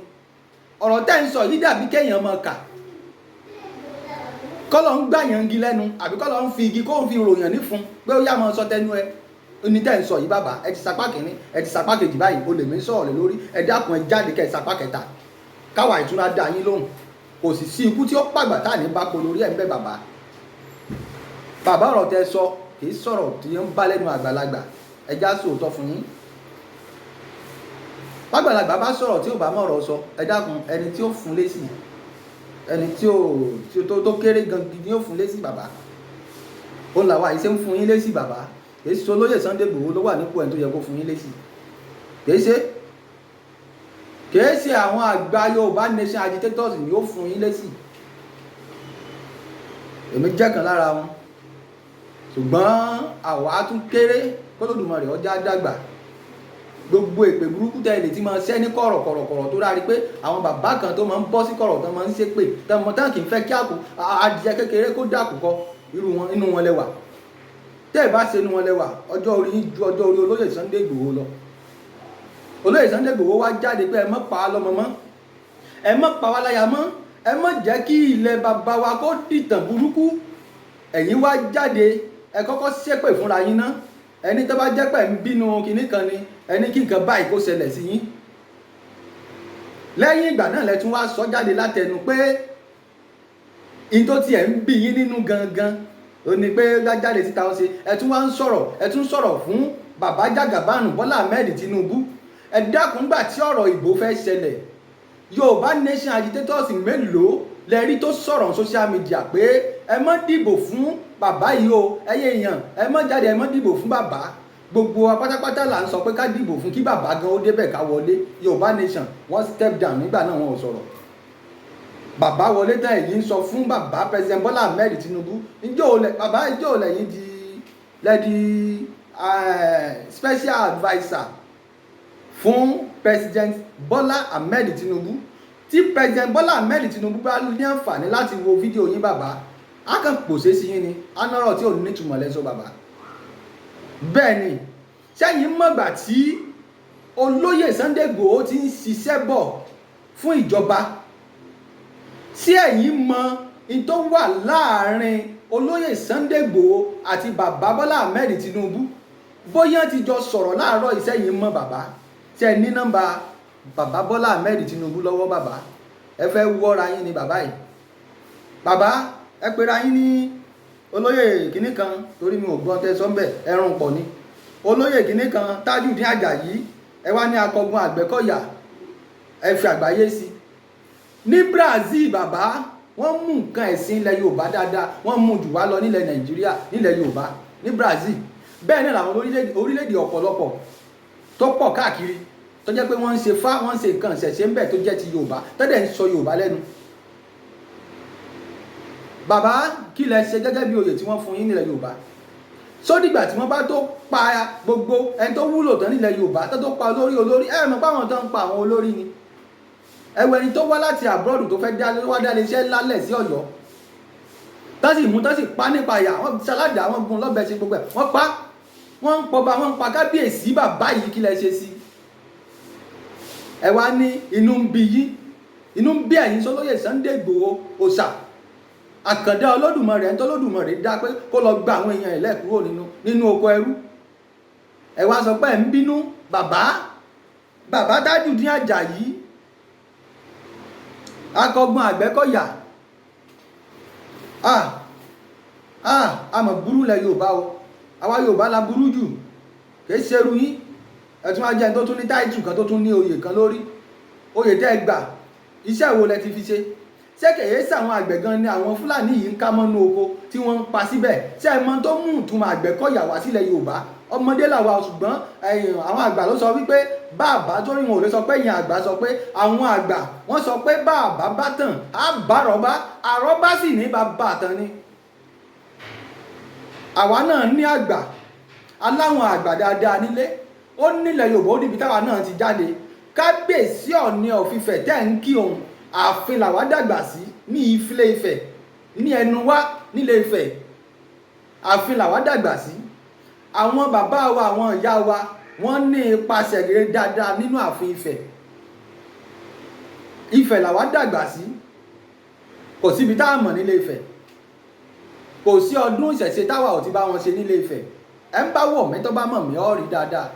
Speaker 1: Ọ̀rọ̀ tẹ́ ń sọ yìí dàbí kéèyàn máa kà kọ́lọ̀ ń gbàyàn igi lẹ́nu, àbí kọ́lọ̀ ń fi igi kó ń fi ròyàn nífun pé ó yá, máa sọ tẹnu ẹ ní tẹ́ ń sọ yìí. Bàbá, ẹ ti sapá kìíní, ẹ ti sapá kejì báyìí, o lè mí sọ̀rọ̀ lé lórí. Ẹ dákun, ẹ jáde kẹ́ ẹ sapá kẹta, káwa ìtura dá yín lóhùn. Kò sì sí ikú tí ó pàgbà tá à ní bá polo orí ẹ̀ ń bẹ́. Bàbá, bàbá, ọ̀rọ̀ tẹ́ sọ kì í sọ̀rọ̀ tí ń bá lẹ́nu àgbàlagbà. Ẹ já sòótọ́ fún yín. Bàgbàlagbà bá sọ̀rọ̀ tí ò bá mọ̀rọ̀ sọ, ẹ dákun, ẹni tí ó fún lésì, ẹni tí ó tó kéré gan gidi ó fún lésì. Bàbá, ó làwa yìí ṣe ń fún yín lésì. Bàbá, kì í ṣe olóyè Sunday Igboho ló wà nípò ẹni tó yẹ kó fún yín lésì. Kì í ṣe àwọn àgbà Yorùbá Nation agitators ni ó fún yín lésì. Èmi jẹ́ kan lára wọn, ṣùgbọ́n àwa tún kéré. K'Olódùmarè ọjà dàgbà. Gbogbo èpè burúkú tẹ́ lè ti máa ṣẹ́ ní kọ̀rọ̀kọ̀rọ̀kọ̀rọ̀ tó rárí pé àwọn bàbá kan tó máa ń bọ́ sí kọ̀rọ̀ tó máa ń ṣépè tọmọ tán kì í fẹ́ kí àkó adìyẹ kékeré kó dàkú kọ irú wọn, inú wọn lẹ́wà. Tẹ́ ẹ̀ bá ṣe inú wọn lẹ́wà, ọjọ́ orí yín ju ọjọ́ orí olóyè Sunday Igboho lọ. Olóyè Sunday Igboho wá jáde pé ẹ má pa á lọ́mọ mọ́, ẹ má pa wá láya mọ́, ẹ má jẹ́ kí ilẹ̀ bàbá wa kó dìtàn burúkú. Ẹ̀yin wá jáde, ẹ kọ́kọ́ ṣépè fúnra yín ná. Ẹni tó bá jẹ́ pẹ̀ ń bínú kinní kan ni ẹni kí nǹkan báyìí kó ṣẹlẹ̀ sí yín. Lẹ́yìn ìgbà náà lẹ tún wá sọ jáde látẹnu pé in tó tiẹ̀ ń bí yín nínú gangan ó ní pé jáde síta ó ṣe. Ẹ tún wá ń sọ̀rọ̀, ẹ tún sọ̀rọ̀ fún bàbá Jàgàbánù Bọ́lá Ahmed Tinubu. Ẹ dákun, gbà tí ọ̀rọ̀ ìbò fẹ́ ṣẹlẹ̀, Yorùbá Nation agitators mélòó lẹ rí tó sọ̀rọ̀ social media pé ẹ má dìbò fún bàbá yìí o, ẹyẹ èèyàn, ẹ má jáde, ẹ má dìbò fún bàbá? Gbogbo wa pátápátá là ń sọ pé ká dìbò fún kí bàbá gan ó débẹ̀ ká wọlé Yorùbá Nation. Wọ́n step down nígbà náà, wọn ò sọ̀rọ̀. Bàbá wọlé tán, èyí ń sọ fún bàbá President Bọ́lá Ahmed Tinubu. Ǹjọ́ ò lẹ bàbá, ǹjọ́ ò lẹ́yìn di lẹ́di special adviser fún President Bọ́lá Ahmed Tinubu? Tí President Bọ́lá Ahmed Tinubu bá ní àǹfààní láti wo fídíò yín, bàbá, á kàn pòṣé sí yín ni, á nọ́rọ̀ tí ò ní nítumọ̀ lẹ́sọ. Bàbá, bẹ́ẹ̀ ni, sẹ́yìn mọ̀gbà tí olóyè Sunday Igboho ti ń ṣiṣẹ́ bọ̀ fún ìjọba? Sí ẹ̀yin mọ in tó wà láàrin olóyè Sunday Igboho àti bàbá Bọ́lá Ahmed Tinubu, bóyá ti jọ sọ̀rọ̀ láàárọ̀? Ìsẹ́yìn mọ́ bàbá tí ẹ ní nọ́mbà Bàbá Bọ́lá Ahmed Tinubu lọ́wọ́. Bàbá, ẹ fẹ́ wọ́ra yín ni. Bàbá yìí, bàbá, ẹ pera yín ní olóyè kìnnì kan, torí mi ò gbọ́n tẹ́ sọ́ńbẹ̀ ẹrùn pọ̀ ni. Olóyè kìnnì kan, Tajudeen Àjàyí, ẹ wá ní akọgun Àgbẹ̀kọ̀yà, ẹ fi àgbáyé sí ní Brazil. Bàbá, wọ́n mú nǹkan ẹ̀sìn ilẹ̀ Yorùbá dáadáa, wọ́n mú jù wá lọ nílẹ̀ Nàìjíríà, nílẹ̀ Yorùbá ní Brazil. Bẹ́ẹ̀ náà làwọn orílẹ̀-èdè ọ̀pọ̀lọpọ̀ tó pọ̀ káàkiri, tó jẹ́ pé wọ́n ń ṣe fá, wọ́n ń ṣe nǹkan ìṣẹ̀ṣe ń bẹ̀ tó jẹ́ ti Yorùbá, tó dẹ̀ ń sọ Yorùbá lẹ́nu. Bàbá, kí lẹ ṣe gẹ́gẹ́ bí oyè tí wọ́n fún yín nílẹ̀ Yorùbá? Sódìgbà tí wọ́n bá tó pa gbogbo ẹni tó wúlò tán nílẹ̀ Yorùbá, tó pa olórí olórí, ẹ mọ̀ páwọn tó ń pa àwọn olórí ni. Ẹwọ ẹni tó wá láti abroad tó fẹ́ dá wá dá iléeṣẹ́ lálẹ̀ sí Ọ̀yọ́, tó sì mú, tó sì pa nípa ìyà, wọ́n ṣaládàá, wọ́n gun lọ́bẹ̀, ṣe gbogbo ẹ̀, wọ́n pa. Wọ́n ń pọba, wọ́n ń pa kábíyèsí. Bàbá yìí, kí lẹ ṣe sí? Ẹ wá ní inú ń bí yín, inú ń bí ẹ̀yin sọlóyè Sunday Igboho òòṣà àkàndá Olódùmarè, ẹni tó Olódùmarè dá pé kó lọ gba àwọn èèyàn ẹ̀ lẹ́kúrò nínú oko ẹrú. Ẹ wá sọ pé ẹ̀ ń bínú. Bàbá, bàbá Tajudeen Àjàyí, akọgun Àgbẹ̀kọ̀yà, ah ah, àmọ̀ burú lẹ Yorùbá o. Àwa Yorùbá la burú jù. Kì í ṣerú yín. Ẹ tún wá jẹ́ ẹni tó tún ní title kan, tó tún ní oyè kan lórí. Oyè tẹ́ ẹ gbà, iṣẹ́ wo lẹ ti fi ṣe? Ṣé kèé sàwọn àgbẹ̀ gan ni àwọn Fúlàní yìí ń ká mọ́nú oko tí wọ́n ń pa síbẹ̀? Ṣé ẹ mọ tó mú ìtumọ̀ Àgbẹ̀kọ̀yà wá sílẹ̀ Yorùbá? Ọmọdé làwa, ṣùgbọ́n àwọn àgbà ló sọ wípé bàbá torí wọn ò lè sọ pé ìyẹn àgbà sọ pé àwọn àgbà wọ́n sọ pé bàbá bá tàn á bá rọ́bá, àrọ́bá sì ní bàbá tán ni. Àwa náà ní àgbà, aláwọn àgbà dáadáa nílé ó nílẹ̀ Yorùbá, ó níbi táwa náà ti jáde. Kábíyèsí Ọọ̀ni of Ifẹ̀ tẹ́ ń kí òun, ààfin làwa dàgbà sí ní Ilé Ifẹ̀, ní ẹnu wá nílé Ifẹ̀, ààfin làwa dàgbà sí. Àwọn bàbá wa, àwọn ìyá wa, wọ́n ní ipasẹ̀ rere dáadáa nínú ààfin Ifẹ̀. Ifẹ̀ làwa dàgbà sí. Kò síbi tá a mọ̀ nílé Ifẹ̀, kò sí ọdún ìṣẹ̀ṣe táwa ò ti bá wọn ṣe nílé Ifẹ̀. Ẹ ń bá wọ̀ mí, tó bá mọ̀ mí, ọ́ rí dáadáa.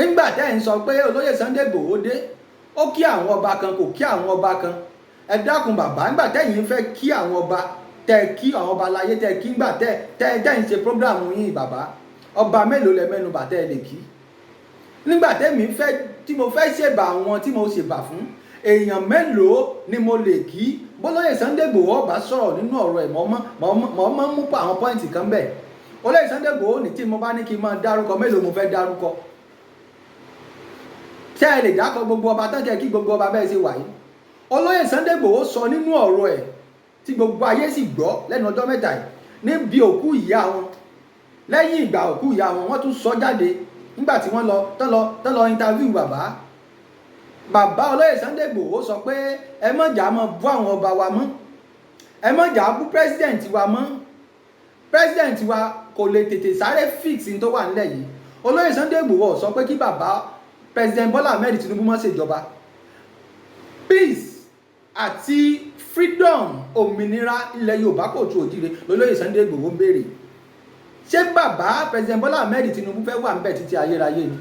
Speaker 1: Ńgbà tẹ́ ẹ̀ ń sọ pé olóyè Sunday Igboho dé, ó kí àwọn ọba kan, kò kí àwọn ọba kan, ẹ dákun bàbá, ńgbà tẹ́yìn fẹ́ kí àwọn ọba, tẹ́ kí àwọn ọba láyé, tẹ́ kí ńgbà tẹ́ ń ṣe program yín, bàbá, ọba mélòó lẹ mẹ́nu bà tẹ́ ẹ lè kí? Nígbà tẹ́mi fẹ́, tí mo fẹ́ ṣèbà àwọn tí mo ṣèbà fún, èèyàn mélòó ni mo lè kí? Bólóyè Sunday Igboho ọba sọ̀rọ̀ nínú ọ̀rọ̀ ẹ̀, mọ̀ mọ́ mú pa àwọn point kan bẹ́ẹ̀. Olóyè Sunday Igboho ní tí mo bá ní kí n máa dárúkọ, mélòó mo fẹ́ dárúkọ? Ṣé ẹ lè dákọ gbogbo ọba tán kẹ́ kí gbogbo ọba bẹ́ẹ̀ ṣe wà yìí? Olóyè Sunday Igboho sọ nínú ọ̀rọ̀ ẹ̀ tí gbogbo ayé sì gbọ́ lẹ́nu ọjọ́ mẹ́ta yìí níbi òkú ìyá wọn. Lẹ́yìn ìgbà òkú ìyá wọn, wọ́n tún sọ jáde nígbà tí wọ́n lọ tán lọ interview bàbá. Bàbá olóyè Sunday Igboho sọ pé ẹ má jà mọ́ bú àwọn ọba wa mọ́, ẹ má jà bú president wa mọ́, president wa kò lè tètè sáré fix ní tó wà nílẹ̀ yìí. Olóyè Sunday Igboho sọ pé kí bàbá President Bola Ahmed Tinubu má ṣèjọba. Peace àti freedom, òmìnira ilẹ̀ Yorùbá kò tu òjìire lolóyè Sunday Igboho ń béèrè. Ṣé bàbá President Bola Ahmed Tinubu fẹ́ wà níbẹ̀ títí ayérayé ni?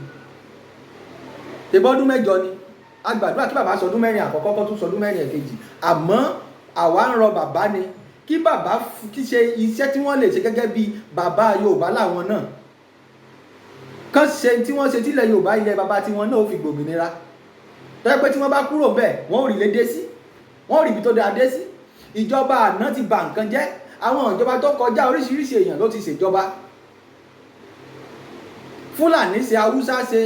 Speaker 1: Tẹ̀bọ́dún 8 ni a gbàdúrà kí bàbá sọdún 4 àkọ́kọ́, kó tún sọdún 4 ẹ̀kejì. Àmọ́ àwa ń rọ bàbá ni kí bàbá kí ṣe iṣẹ́ tí wọ́n lè ṣe gẹ́gẹ́ bí bàbá Yorùbá làwọn náà kán ṣe, tí wọ́n ṣe tílẹ̀ Yorùbá, ilẹ̀ bàbá tí wọ́n náà ó fi gbòmìnira, tó yẹ pé tí wọ́n bá kúrò bẹ́ẹ̀, wọ́n ò rí lé dé sí, wọ́n ò rí ibi tó dáa dé sí. Ìjọba àná ti bà nǹkan jẹ́. Àwọn ìjọba tó kọjá, oríṣiríṣi èèyàn ló ti ṣèjọba. Fúlàní ṣe, Haúsá ṣe,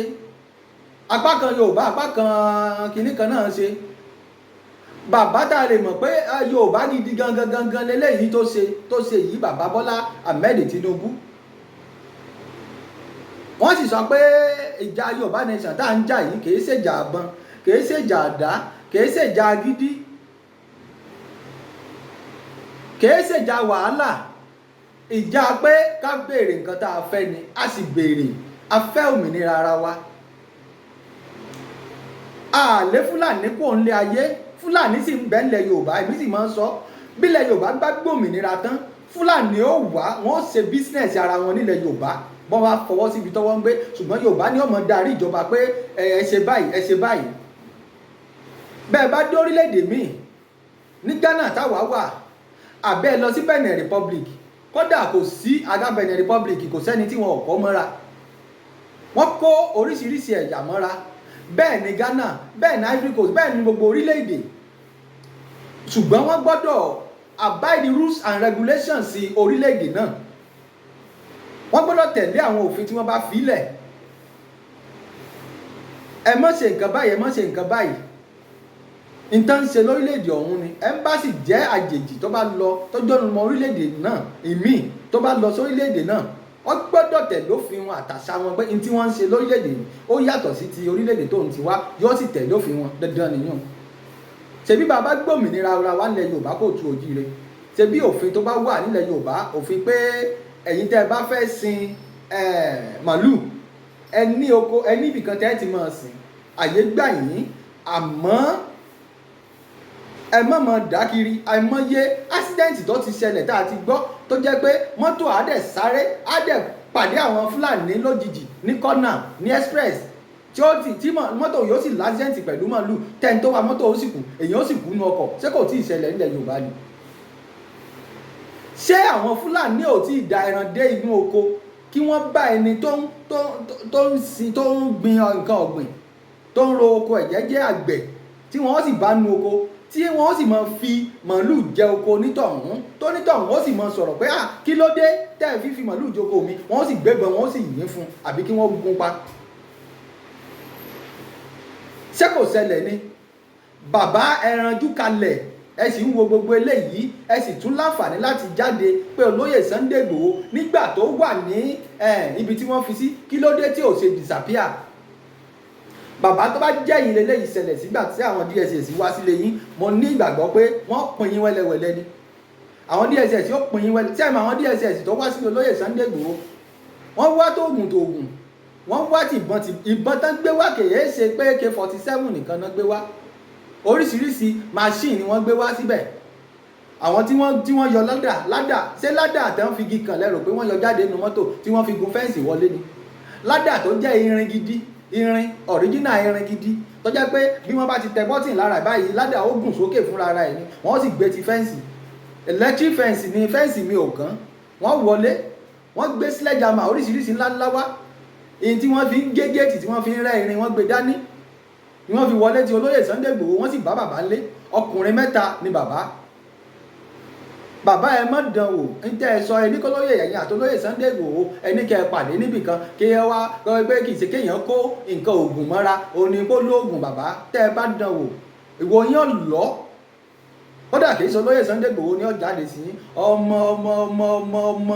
Speaker 1: apá kan Yorùbá, apá kan kìnnì kan náà ṣe. Bàbá tá a lè mọ̀ pé Yorùbá gidi gangan gangan lélẹ́yìí tó ṣe yìí, bàbá Bọ́lá Ahmed Tinubu, wọ́n sì sọ pé ìjà Yorùbá nation tá à ń jà yìí kìí ṣèjà àbọn, kìí ṣèjà àdá, kìí ṣèjà agídí, kìí ṣèjà wàhálà. Ìjà pé ká béèrè nǹkan tá a fẹ́ ni. A sì béèrè, a fẹ́ òmìnira ara wa. Àlẹ́ Fúlàní kò ń lé ayé, Fúlàní sì ń bẹ ńlẹ̀ Yorùbá. Èmi sì máa ń sọ, bílẹ̀ Yorùbá bá gbòmìnira tán, Fúlàní ó wá, wọ́n ṣe business ara wọn nílẹ̀ Yorùbá. Bọ́n bá fọwọ́ síbi tọ́wọ́ ń gbé, ṣùgbọ́n Yorùbá ní ó máa darí ìjọba pé ẹ ṣe báyìí, ẹ ṣe báyìí. Bẹ́ẹ̀ bá dé orílẹ̀-èdè míì, ní Ghana táwa wà, àbẹ́ lọ sí Benin Republic, kódà kò sí àga Benin Republic, kò sẹ́ni tí wọn ò kọ́ mọ́ra. Wọ́n kó oríṣiríṣi ẹ̀yà mọ́ra. Bẹ́ẹ̀ ni Ghana, bẹ́ẹ̀ ni Ivory Coast, bẹ́ẹ̀ ni gbogbo orílẹ̀-èdè. Ṣùgbọ́n wọ́n gbọ́dọ̀ abide the rules and regulations sí orílẹ̀-èdè náà. Wọ́n gbọ́dọ̀ tẹ̀lé àwọn òfin tí wọ́n bá fi lẹ̀. Ẹ má ṣe nǹkan báyìí, ẹ má ṣe nǹkan báyìí. Nǹkan ń ṣe lórílẹ̀-èdè ọ̀hún ni ẹ bá sì jẹ́ àjèjì tó bá lọ, tó jẹ́ ọmọ orílẹ̀-èdè náà ìmíì tó bá lọ sórílẹ̀-èdè náà, wọ́n gbọ́dọ̀ tẹ̀lé òfin wọn àtàṣà wọn, pé n tí wọ́n ń ṣe lórílẹ̀-èdè yìí, ó yàtọ̀ sí ti orílẹ̀-èdè tó ń ti wá. Yóò sì tẹ̀lé òfin wọn, dandan nìyẹn. Ṣebí bàbá gbòmìnira ara wa nílẹ̀ Yorùbá, kò tu òjíire? Ṣebí òfin tó bá wà nílẹ̀ Yorùbá, òfin pé ẹ̀yin tẹ́ ẹ bá fẹ́ sin màlúù, ẹ ní oko, ẹ ní ibìkan tẹ́ ẹ ti máa sìn, àyè gbà yín, àmọ́ ẹ má máa dá kiri. Àìmọye accident tó ti ṣẹlẹ̀ tá a ti gbọ́, tó jẹ́ pé mọ́tò á dẹ̀ sáré, á dẹ̀ pàdé àwọn Fúlàní lójijì ní kọ́nà, ní express, tí ó ti tí mọ́tò yóò sì l'accident pẹ̀lú màlúù. Tẹ́ni tó wa mọ́tò ó sì kú, èèyàn ó sì kú nú ọkọ̀. Ṣé kò tí ì ṣẹlẹ̀ nílẹ̀ Yorùbá ni? Ṣé àwọn Fúlàní ò tí ì da ẹran dé inú oko, kí wọ́n bá ẹni tó ń sin, tó ń gbin nǹkan ọ̀gbìn, tó ń ro oko ẹ̀jẹ̀, jẹ́ àgbẹ̀, tí wọ́n sì bá nu oko, tí wọ́n sì máa fi màálù jẹ oko onítọ̀hún, tó nítọ̀hún ó sì máa sọ̀rọ̀ pé, "Ah, kí ló dé tẹ́ ẹ fi fi màálù jẹ oko mi?" Wọ́n sì gbébọn, wọ́n sì yìn fún, àbí kí wọ́n gún pa. Ṣé kò ṣẹlẹ̀ ni? Bàbá, ẹranjú kalẹ̀, ẹ sì ń wo gbogbo eléyìí, ẹ sì tún láǹfààní láti jáde pé olóyè Sunday Igboho, nígbà tó wà ní ibi tí wọ́n fi sí, kí ló dé tí ò ṣe disappear? Bàbá, tó bá jẹ́ yín lélẹ́yìí ṣẹlẹ̀ sígbà tí àwọn DSS wá sílé yín, mo ní ìgbàgbọ́ pé wọ́n pín yín wẹ́lẹ́wẹ́lẹ́ ni. Àwọn DSS yóò pín yín wẹ́lẹ́. Tí àmọ́ àwọn DSS tó wá sílé olóyè Sunday Igboho, wọ́n wá tóògùn tóògùn, wọ́n wá tìbọn tí ìbọn tán gbé wá kèé ṣe pé AK-47 nìkan náà gbé wá. Oríṣiríṣi machine ni wọ́n gbé wá síbẹ̀. Àwọn tí wọ́n yọ ládà ládà, ṣé ládà tẹ́ ń fi igi kàn lẹ́rò pé wọ́n yọ jáde nínú mọ́tò tí wọ́n fi gun fence wọlé ni? Ládà tó jẹ́ irin gidi, irin original, irin gidi, tó jẹ́ pé bí wọ́n bá ti tẹ button lára ẹ̀ báyìí, ládà ó gùn sókè fúnra ara ẹ̀ ni. Wọ́n sì gbé ti fence, electric fence ni, fence mi ò kàn. Wọ́n wọlé, wọ́n gbé sledgehammer oríṣiríṣi ńláńlá wá, èyí tí wọ́n fi ń gé géètì, tí wọ́n fi ń rẹ́ irin, wọ́n gbé dání ni wọ́n fi wọlé tí olóyè Sunday Igboho. Wọ́n sì bá bàbá lé. Ọkùnrin mẹ́ta ni bàbá. Bàbá, ẹ má dán wò. Ń tẹ́ ẹ sọ, ẹni kó lóye ẹ̀yìn àtolóyè Sunday Igboho, ẹni kẹ́ ẹ pàdé níbì kan, kí ẹ wá pé kì í ṣe kéèyàn kó nǹkan oògùn mọ́ra, òní kó lóògùn. Bàbá, tẹ́ ẹ bá dán wò, ìwọ yín lọ. Kódà kì í ṣe olóyè Sunday Igboho ní ó jáde sí ọmọ ọmọ ọmọ ọmọ ọmọ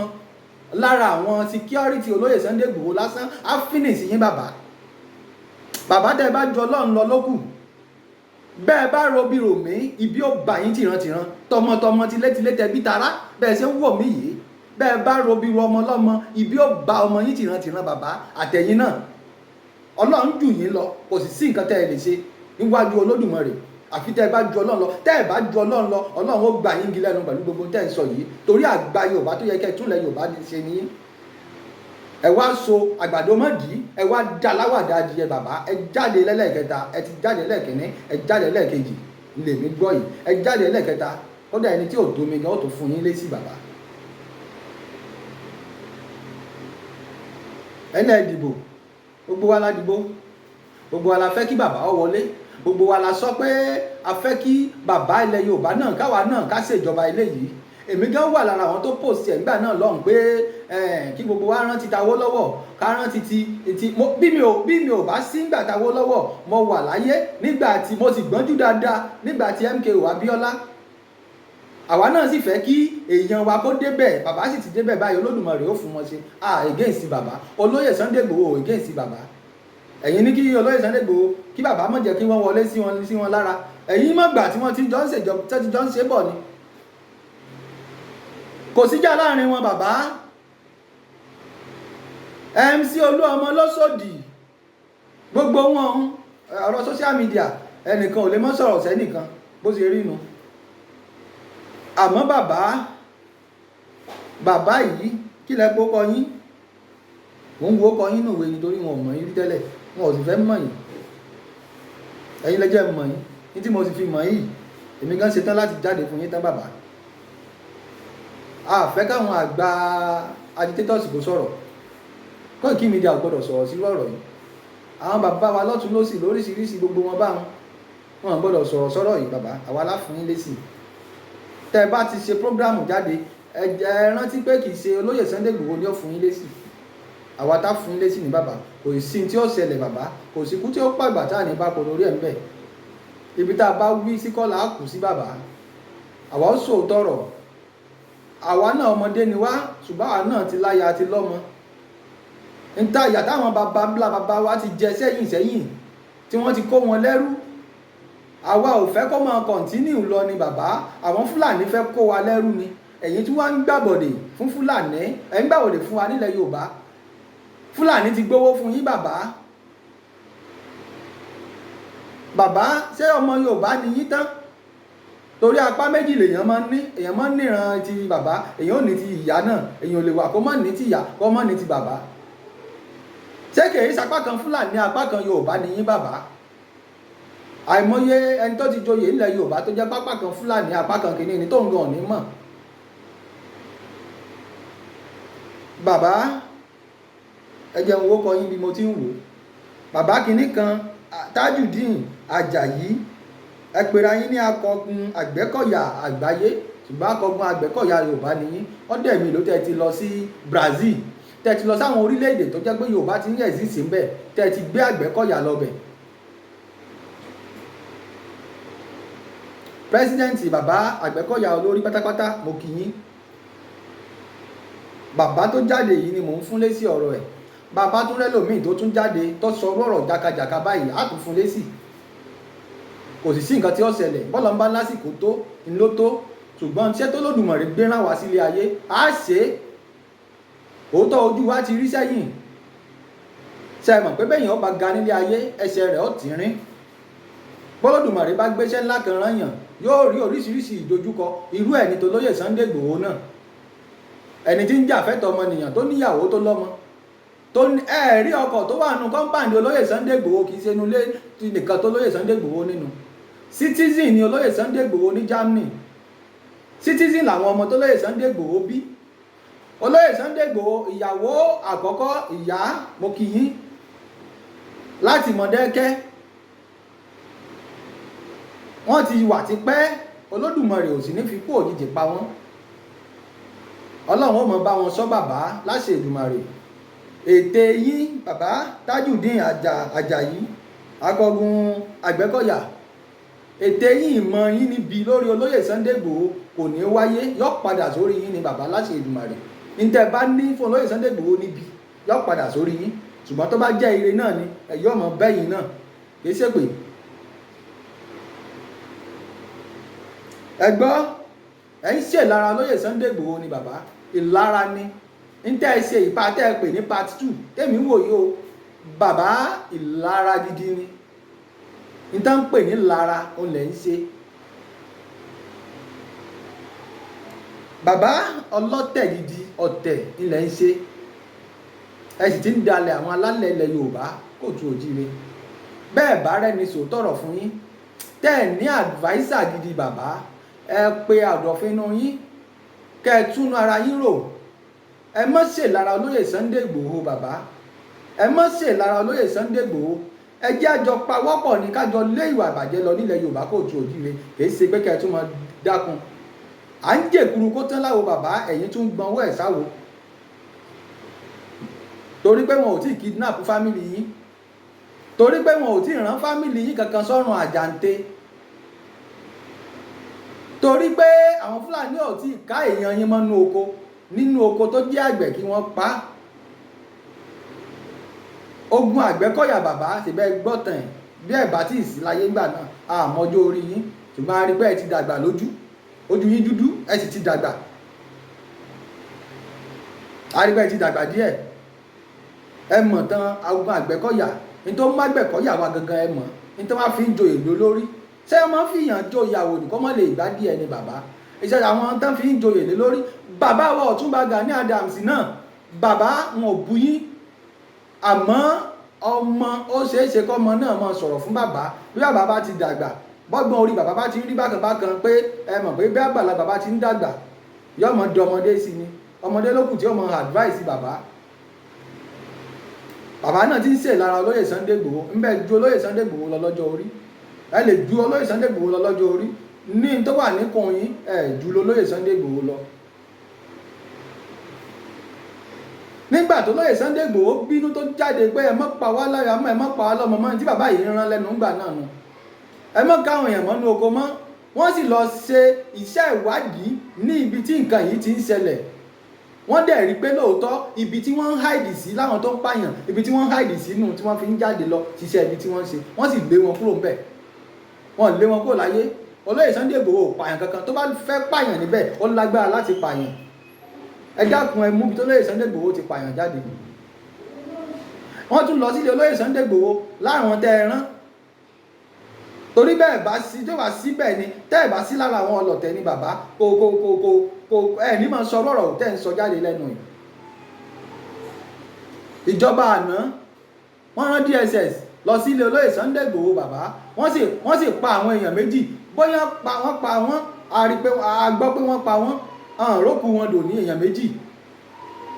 Speaker 1: lára àwọn security olóyè Sunday Igboho lásán á finish yín. Bàbá, bàbá, tẹ́ ẹ bá ju Ọlọ́run lọ lókù. Bẹ́ẹ̀ bá robi rò mí, ibi ó bà yín tìrantìran, tọmọtọmọ, tilétilé, tẹbí tará. Bẹ́ẹ̀ ṣe ń wò mí yìí, bẹ́ẹ̀ bá robi ro ọmọ lọ́mọ, ibi ó bá ọmọ yín tìrantìran. Bàbá, àtẹ̀yìn náà, Ọlọ́run jù yín lọ. Kò sì sí nǹkan tẹ́ ẹ lè ṣe níwájú Olódùmarè àfi tẹ́ ẹ bá ju Ọlọ́run lọ. Tẹ́ ẹ bá ju Ọlọ́run lọ, Ọlọ́run ó gbà yín gí lẹ́nu pẹ̀lú gbogbo tẹ́ ẹ sọ yìí, torí àgbà Yorùbá tó yẹ kẹ́ ẹ túnlẹ̀ Yorùbá ṣe ní ẹ wá so àgbàdo mọ́dì, ẹ wá dá láwàdà adìyẹ. Bàbá, ẹ jáde lẹ́lẹ́kẹta. Ẹ ti jáde lẹ́ẹ̀kínní, ẹ jáde lẹ́ẹ̀kejì lèmi gbọ́ yìí, ẹ jáde lẹ́ẹ̀kẹta. Kódà ẹni tí ò tó mi gan ó tó fún yín lésì. Bàbá, ẹnlẹ́ ìdìbò, gbogbo wa la dìbò, gbogbo wa la fẹ́ kí bàbá ó wọlé, gbogbo wa la sọ pé a fẹ́ kí bàbá ilẹ̀ Yorùbá náà, káwa náà ká ṣèjọba ilé yìí. Èmi gan wà lára àwọn tó post ẹ̀ nígbà náà lọ́hùn pé kí gbogbo wa rántí ta Awólọ́wọ̀, ká rántí ti bí mi ò bá sí nígbà ta Awólọ́wọ̀, mo wà láyé nígbà tí mo sì gbọ́njú dáadáa nígbà tí MKO Abíọ́lá. Àwa náà sì fẹ́ kí èèyàn wa kó débẹ̀. Bàbá sì ti débẹ̀ báyìí. Olódùmarè ó fún wọn ṣe. Ah, against bàbá olóyè Sunday Igboho, against bàbá. Ẹ̀yin ní kí olóyè Sunday Igboho, kí bàbá má jẹ́ kí wọ́n wọlé sí wọn lára. Ẹ̀yin mọ̀ gbà tí wọ́n ti jọ ń ṣèjọba, tí wọ́n ti jọ ń ṣe bọ̀ ni, kò síjà láàrin wọn. Bàbá MC Olúọmọ lọ́sọ̀dì, gbogbo wọn, ọ̀rọ̀ social media, ẹnìkan ò lè mọ́ sọ̀rọ̀ sẹ́nìkan bó ṣe rí nu. Àmọ́ bàbá, bàbá yìí, kí lẹ kó kọ yín? Mò ń wo ọkọ yín nùwé nítorí wọn ò mọ̀ yín rí tẹ́lẹ̀, wọn ò sì fẹ́ mọ̀ yín. Ẹ̀yin lẹ́jẹ̀ mọ̀ yín. Ní tí mo sì fi mọ̀ yìí, èmi gan ṣetán láti jáde fún yín tán bàbá. A fẹ́ káwọn àgbà agitators kò sọ̀rọ̀. Koiki Media ò gbọ́dọ̀ sọ̀rọ̀ sí ọ̀rọ̀ yìí. Àwọn bàbá wa lọ́tún lọ́sì lóríṣiríṣi, gbogbo wọn bá wọn, wọn gbọ́dọ̀ sọ̀rọ̀ sọ̀rọ̀ yìí bàbá. Àwa la fún yín lésì. Tẹ́ ẹ bá ti ṣe program jáde, ẹ rántí pé kì í ṣe olóyè Sunday Igboho ni ó fún yín lésì. Àwa tá fún yín lésì ní bàbá. Kò sí tí ó ṣẹlẹ̀ bàbá, kò sí kú tí ó pàgbà tá à ní bá pọ̀ lórí ẹ̀ ń bẹ̀. Ibi tá a bá wí sí kọ́ là á kù sí bàbá. Àwa ó sòótọ́ ọ̀rọ̀. Àwa náà ọmọdé ni wá, ṣùgbọ́n àwa náà ti láya, ti lọ́mọ. Níta ìyà táwọn baba ńlá baba wa ti jẹ sẹ́yìn sẹ́yìn tí wọ́n ti kó wọn lẹ́rú, àwa ò fẹ́ kó máa continue lọ ni bàbá. Àwọn Fúlàní fẹ́ kó wa lẹ́rú ni. Ẹ̀yin tí wọ́n ń gbàbọ̀dè fún Fúlàní, ẹ̀ ń gbàbọ̀dè fún wa nílẹ̀ Yorùbá. Fúlàní ti gbowó fún yín bàbá. Bàbá, ṣé ọmọ Yorùbá ni yín tán? Torí apá méjì lèèyàn máa ń ní. Èèyàn máa ń níran ti bàbá, èèyàn ò ní ti ìyá náà. Èèyàn ò lè wà kó má ní ti ìyá, kó má ní ti bàbá. Ṣé kìí sapá kan Fúlàní, apá kan Yorùbá ni yín bàbá? Àìmọye ẹni tó ti joyè nílẹ̀ Yorùbá tó jẹ́ pápá kan Fúlàní, apá kan kìíní ni, tó ń gan òní mọ̀. Bàbá, ẹ jẹun owó kọ yín bí mo ti ń wò. Bàbá kìíní kan, Tajudeen Ajayi, ẹ pera yín ní akọgun Àgbẹ̀kọ̀yà àgbáyé, ṣùgbọ́n akọgun Àgbẹ̀kọ̀yà Yorùbá ni yín. Ọ̀dẹ̀ mi ló tẹ́ ti lọ sí Brazil, tẹ́ ti lọ sáwọn orílẹ̀-èdè tó jẹ́ pé Yorùbá ti ń exist ńbẹ̀, tẹ́ ti gbé Àgbẹ̀kọ̀yà lọ bẹ̀. Pírẹsidẹ́ǹtì bàbá Àgbẹ̀kọ̀yà olórí pátápátá, mo kí yín. Bàbá tó jáde yìí ni mò ń fún lésì ọ̀rọ̀ ẹ̀. Bàbá tún rẹ́lòmíì tó tún jáde tó sọ ọ̀rọ̀ jàkàjàkà báyìí, á tún fún lésì. Kò sì sí nǹkan tí ó ṣẹlẹ̀. Bọ́lá ń bá lásìkò tó ń ló tó, ṣùgbọ́n iṣẹ́ tó Lódùmarè gbé rán wá sílé ayé á ṣe é. Òótọ́ ojú wa ti rí sẹ́yìn. Ṣé ẹ mọ̀ pé bẹ́yìn ọba ga nílé ayé, ẹsẹ̀ rẹ̀ ó tínrín. Bọ́lódùmarè bá gbéṣẹ́ ńlá kan rán yàn, yóò rí oríṣiríṣi ìdojúkọ. Irú ẹ̀ ní tolóyè Sunday Igboho náà, ẹni tí ń jà fẹ́tọ̀ ọmọnìyàn, tó níyàwó, tó lọ́mọ, tó ẹ rí ọkọ̀ tó wà nù compound olóyè Sunday Igboho. Kì í ṣe inú ilé nìkan tó lóyè Sunday Igboho nínú. Citizen ni olóyè Sunday Igboho ní Germany. Citizen làwọn ọmọ tó lóyè Sunday Igboho bí. Olóyè Sunday Igboho, ìyàwó àkọ́kọ́, ìyá, mo kí yín láti Mọ̀dẹ́kẹ́. Wọ́n ti wà tipẹ́. Olódùmarè ò sì ní fi kú òjijì pa wọ́n. Ọlọ́run ó mọ bá wọn sọ bàbá láṣẹ Èdùmàrè. Ètè yín bàbá Tajudeen Ajayi, akọgun Àgbẹ̀kọ̀yà, ètè yín, ìmọ̀ yín níbi lórí olóyè Sunday Igboho kò ní wáyé, yọ padà sórí yín ni bàbá láṣẹ Èdùmàrè. Ntẹ bá ní fún olóyè Sunday Igboho níbi, yọ padà sórí yín. Ṣùgbọ́n tó bá jẹ́ ire náà ni, ẹ̀yọ́ ọmọ bẹ́yìn náà kì í ṣèpè. Ẹ gbọ́, ẹ ń ṣe ìlara olóyè Sunday Igboho ni bàbá. Ìlara ni ntẹ́ ẹ ṣe ìpa tẹ́ ẹ pè ní part 2 tèmi wò yìí o bàbá. Ìlara gidi ni ntẹ́ ń pè ní lára, òun lẹ̀ ń ṣe bàbá. Ọlọ́tẹ̀ gidi, ọ̀tẹ̀ ilẹ̀ ń ṣe. Ẹ sì ti ń dalẹ̀ àwọn alálẹ̀ ilẹ̀ Yorùbá kóòtù òjíire. Bẹ́ẹ̀ bá rẹ́ni sòótọ́rọ̀ fún yín, tẹ́ ẹ̀ ní adviser gidi bàbá, ẹ pe àdọ̀fínú yín kẹ́ ẹ túnú ara yín rò. Ẹ má ṣe lára olóyè Sunday Igboho bàbá, ẹ má ṣe lára olóyè Sunday Igboho. Ẹ jẹ́ àjọ pawọ́pọ̀ ní kájọ lé ìwà ìbàjẹ́ lọ nílẹ̀ Yorùbá kóòtù òjíire. Kì í ṣe pé kẹ́ ẹ tún máa dákun. À ń jèkuru kó tán láwo bàbá, ẹ̀yin tún gbọ́n owó ẹ̀ sáwo torí pé wọn ò tí ì kidnap family yín, torí pé wọn ò tí ì rán family yín kankan sọ́run àjàǹte, torí pé àwọn Fúlàní ò tí ì ká èèyàn yín mọ́nú oko, nínú oko tó jẹ́ àgbẹ̀ kí wọ́n pa á. Ogun Àgbẹ̀kọ̀yà bàbá, ṣèbẹ́ gbọ́tàn ẹ̀ bí ẹ̀ bá tí ì sí láyé ńgbà náà, àmọ́jọ́ orí yín, ṣùgbọ́n a rí pé ẹ ti dàgbà lójú, ojú yín dúdú, ẹ sì ti dàgbà. A rí pé ẹ ti dàgbà díẹ̀. Ẹ mọ̀ tán ogun Àgbẹ̀kọ̀yà ní tó má Àgbẹ̀kọ̀yà wa gangan. Ẹ mọ̀ ní tó má fi ń joyè ló lórí. Ṣé ẹ máa ń fìyàn joyè àwòdì kọ́ mọ́ lè gbá díẹ̀ ni bàbá? Iṣẹ́ àwọn tán fi ń joyè lé lórí. Bàbá wa Ọ̀túnba Gani Adams náà bàbá, wọn ò bu yín. Àmọ́ ọmọ, ó ṣeé ṣe kọ́mọ náà máa sọ̀rọ̀ fún bàbá bí bàbá bá ti dàgbà, bọ́gbọ́n orí bàbá bá ti ń rí bákan bákan, pé ẹ mọ̀ pé bí àgbàlagbà bá ti ń dàgbà, yóò mọ dọmọdé sí ni. Ọmọdé ló kù tí ó mọ advice bàbá. Bàbá náà ti ń ṣe lára olóyè Sunday Igboho ń bẹ ju olóyè Sunday Igboho lọ lọ́jọ́ orí. Ẹ lè ju olóyè Sunday Igboho lọ lọ́jọ́ orí ní tó wà níkùn yín, ẹ ju olóyè Sunday Igboho lọ. Nígbà tó lóyè Sunday Igboho bínú tó jáde pé ẹ mọ́ pa wá lára mọ́, ẹ mọ́ pa wá lọ́mọ mọ́, tí bàbá yìí rán lẹ́nu ńgbà náà nù, ẹ mọ́ káwọn èèyàn mọ́nú oko mọ́. Wọ́n sì lọ ṣe iṣẹ́ ìwádìí ní ibi tí nǹkan yìí ti ń ṣẹlẹ̀. Wọ́n dẹ̀ rí pé lóòótọ́, ibi tí wọ́n ń háìdì sí láwọn tó ń pààyàn, ibi tí wọ́n ń háìdì sí nù tí wọ́n fi ń jáde lọ ṣiṣẹ́ ibi tí wọ́n ń ṣe. Wọ́n sì lé wọn kúrò ńbẹ̀, wọ́n lé wọn kúrò láyé. Olóyè Sunday Igboho ò pààyàn kankan. Tó bá fẹ́ pààyàn níbẹ̀, ó lágbára láti pààyàn. Ẹ dákun, ẹ mú ibi tó lóyè Sunday Igboho ti pààyàn jáde. Wọ́n tún lọ sílé olóyè Sunday Igboho láwọn tẹ́ ẹ rán, torí bẹ́ẹ̀ bá sí tó bá síbẹ̀ ni tẹ́ ẹ bá sí lára àwọn ọlọ̀tẹ̀ ni bàbá kò kò kò kò kò ẹ ní máa sọ ọ̀rọ̀ tẹ́ ń sọ jáde lẹ́nu yìí. Ìjọba àná, wọ́n rán DSS lọ sílé olóyè Sunday Igboho bàbá. Wọ́n sì pa àwọn èèyàn méjì. Bóyá pa wọ́n, pa wọ́n, a rí pé a gbọ́ pé wọ́n pa wọ́n, àwọn òrókù wọn dò ní èèyàn méjì.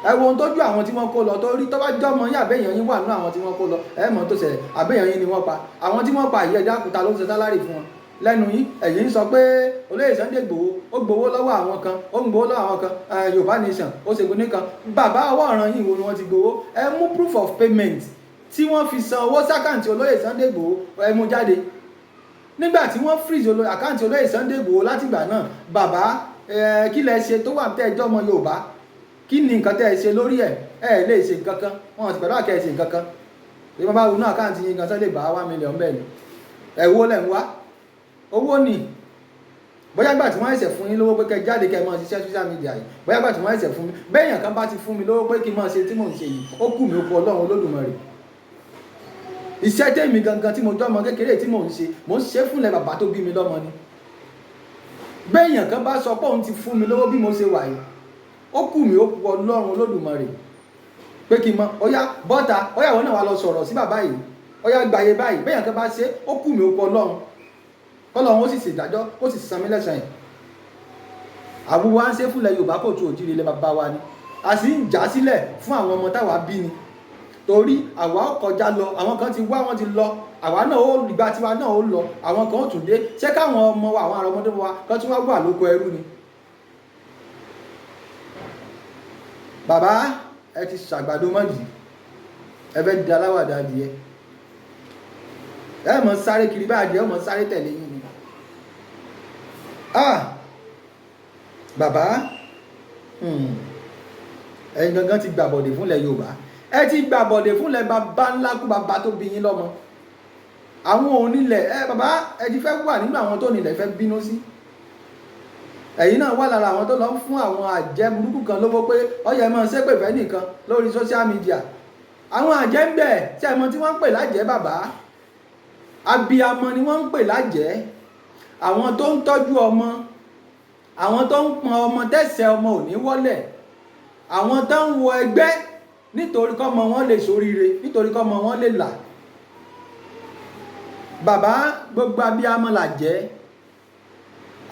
Speaker 1: Ẹ wo ohun tójú àwọn tí wọ́n kó lọ, tó rí. Tó bá jọ́mọ yín, àbẹ́yàn yín wà nínú àwọn tí wọ́n kó lọ, ẹ mọ̀ tó ṣẹlẹ̀. Àbẹ́yàn yín ni wọ́n pa. Àwọn tí wọ́n pa yìí, ẹ̀dá kúta ló ń ṣe salary fún wọn lẹ́nu yín? Ẹ̀yin ń sọ pé olóyè Sunday Igboho ó gbowó lọ́wọ́ àwọn kan, ó ń gbowó lọ́wọ́ àwọn kan, Yorùbá Nation ó ṣe gbóní kan. Bàbá, ọwọ́ ọ̀ràn yìí wo ni wọ́n ti gbowó? Ẹ mú proof of payment tí wọ́n fi san owó sí account olóyè Sunday Igboho, ẹ mú jáde. Nígbà tí wọ́n freeze account olóyè Sunday Igboho látìgbà náà, bàbá, kí lẹ ṣe tó wà tẹ́ ẹjọ́ ọmọ Yorùbá? Kí ni nǹkan tẹ́ ẹ ṣe lórí ẹ̀? Ẹ lè ṣe nǹkan kan, wọn ti pẹ̀lú àkẹ́ ẹ ṣe nǹkan kan. Bí wọ́n bá wọnú account yín gan, sọ lè bá 1 million bẹ́ẹ̀ ni. Ẹ̀ wo lẹ̀ ń wá owó ni? Bóyá gbà tí wọ́n ẹ̀sẹ̀ fún yín lówó pé kẹ́ jáde, kẹ́ máa ṣiṣẹ́ social media yìí, bóyá gbà tí wọ́n ẹ̀sẹ̀ fún mi, bẹ́ẹ̀yàn kan bá ti fún mi lówó pé kí n máa ṣe tí mò ń ṣe yìí, ó kù mí, ó kù Ọlọ́run Olódùmarè. Iṣẹ́ tèmi gangan tí mo jọ́ ọmọ kékeré tí mò ń ṣe, mò ń ṣe fúnlẹ̀ bàbá tó bí mi lọ́mọ ni. Bẹ́ẹ̀yàn kan bá sọ pé òun ti fún mi lówó bí mo ṣe wà yìí, ó kù mí, ó kù Ọlọ́run Olódùmarè, pé kí n mọ ó yá bọ́ta, ó yá, àwọn náà wà lọ sọ̀rọ̀ sí bàbá yìí, ó yá gbàyè báyìí. Bẹ́ẹ̀yàn kan bá ṣe, ó kù mí, ó kù Ọlọ́run, kọ́lọ́run ó sì ṣèdájọ́, ó sì san mí lẹ́san yìí. Àwùwá ń ṣe fúnlẹ̀ Yorùbá kò tu òjìrì ilẹ̀ bàbá wa ni, a sì ń jà sílẹ̀ fún àwọn ọmọ táwa bí ni, torí àwa ó kọjá lọ. Àwọn kan ti wá, wọ́n ti lọ. Àwa náà ó ìgbà tiwa náà ó lọ, àwọn kan ó tún dé. Ṣé káwọn ọmọ wa, àwọn àrọmọdé wa kan tún wá wà lóko ẹrú ni? Bàbá, ẹ ti ṣàgbàdo mọ́dì, ẹ fẹ́ di aláwàdà adìyẹ. Ẹ mọ̀ sáré kiri bá adìyẹ, ẹ mọ̀ sáré tẹ̀lé yín ni. Ah, bàbá, ẹ̀yin gangan ti gbàbọ̀dè fúnlẹ̀ Yorùbá. Ẹ ti gbàbọ̀dè fúnlẹ̀ bàbá ńlá kú bàbá tó bí yín lọ́mọ, àwọn onílẹ̀. Ẹ bàbá, ẹ ti fẹ́ wà nínú àwọn tó nílẹ̀ fẹ́ bínú sí. Ẹ̀yin náà wà lára àwọn tó lọ ń fún àwọn àjẹ́ burúkú kan lówó pé ọyẹ máa ṣépè fẹ́ nìkan lórí social media. Àwọn àjẹ́ ń bẹ tí ẹ mọ̀ tí wọ́n ń pè lájẹ́. Bàbá, abiyamọ ni wọ́n ń pè lájẹ́. Àwọn tó ń tọ́jú ọmọ, àwọn tó ń pọn ọmọ tẹ̀sẹ̀ ọmọ ò ní wọ́lẹ̀, àwọn tó ń wọ ẹgbẹ́ nítorí kọ́mọ wọn lè ṣoríire, nítorí kọ́mọ wọn lè là. Bàbá, gbogbo abiyamọ làjẹ́,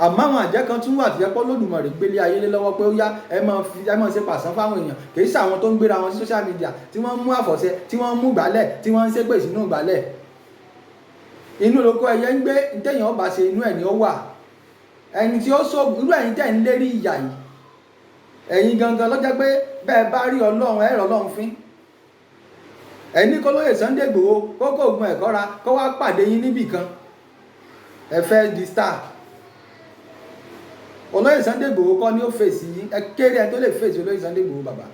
Speaker 1: àmọ́ àwọn àjẹ́ kan tún wà tí ẹpọ́ Olódùmarè gbélé ayé lé lọ́wọ́ pé ó yá, ẹ máa fi, ẹ máa ṣe pàṣán fáwọn èèyàn. Kì í ṣe àwọn tó ń gbéra wọn sí social media, tí wọ́n mú àfọ̀ṣẹ, tí wọ́n mú gbálẹ̀, tí wọ́n ń ṣépè sínú gbálẹ̀. Inú lóko ẹyẹ ń gbé. Ntẹ̀yìn ọba ṣe, inú ẹ̀ ni ó wà. Ẹni tí ó sóògùn irú ẹ̀yin tẹ̀ ń lérí ìyà yìí, ẹ̀yin gangan lọ́jọ́ pé bẹ́ẹ̀ bá rí Ọlọ́run, ẹ̀rọ Ọlọ́run fín. Ẹni kó lóye Sunday Igboho kókó ogun ẹ̀kọ́ ra kó wá pàdé yín níbì kan, ẹ fẹ́ di star. Olóyè Sunday Igboho kọ́ ni ó fèsì yín. Ẹ kéré ẹ tó lè fèsì olóyè Sunday Igboho. Bàbá,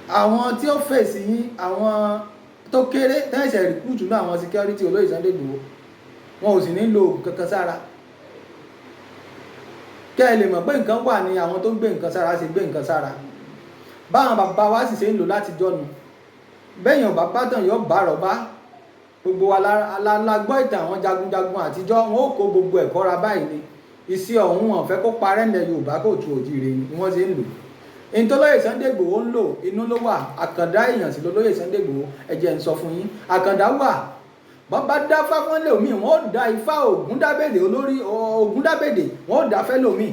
Speaker 1: àwọn tí ó fèsì yín, àwọn tó kéré tẹ́sẹ̀ recruit náà, àwọn security olóyè Sunday Igboho, wọn ò sì ní lo oògùn kankan sára. Kẹ́ ẹ lè mọ̀ pé nǹkan wà ní àwọn tó ń gbé nǹkan sára ṣe gbé nǹkan sára, báwọn bàbá wa sì ṣe ń lò láti jọ́nu. Bẹ́yàn bàbá tàn yóò bá rọ̀bá. Gbogbo wa la gbọ́ ìtàn àwọn jagunjagun àtijọ́. Wọn ó kó gbogbo ẹ̀kọ́ ra báyìí ni. Iṣẹ́ ọ̀hún, wọn fẹ́ kó parẹ́ ńlẹ̀ Yorùbá kò tu òjìrè ni wọ́n ṣe ń lò. Ìtọ́lóyè Sunday Igboho ń lò, inú ló wà. Àkàndá èèyàn sí lólóyè Sunday Igboho. Ẹ jẹ́ ń sọ fún yín, àkàndá wà. Bọ́n bá dá fáfọ́n lòmíì, wọ́n ó dá ifá Ògúndábèdè, olórí Ògúndábèdè, wọ́n ó dá fẹ́ lòmíì.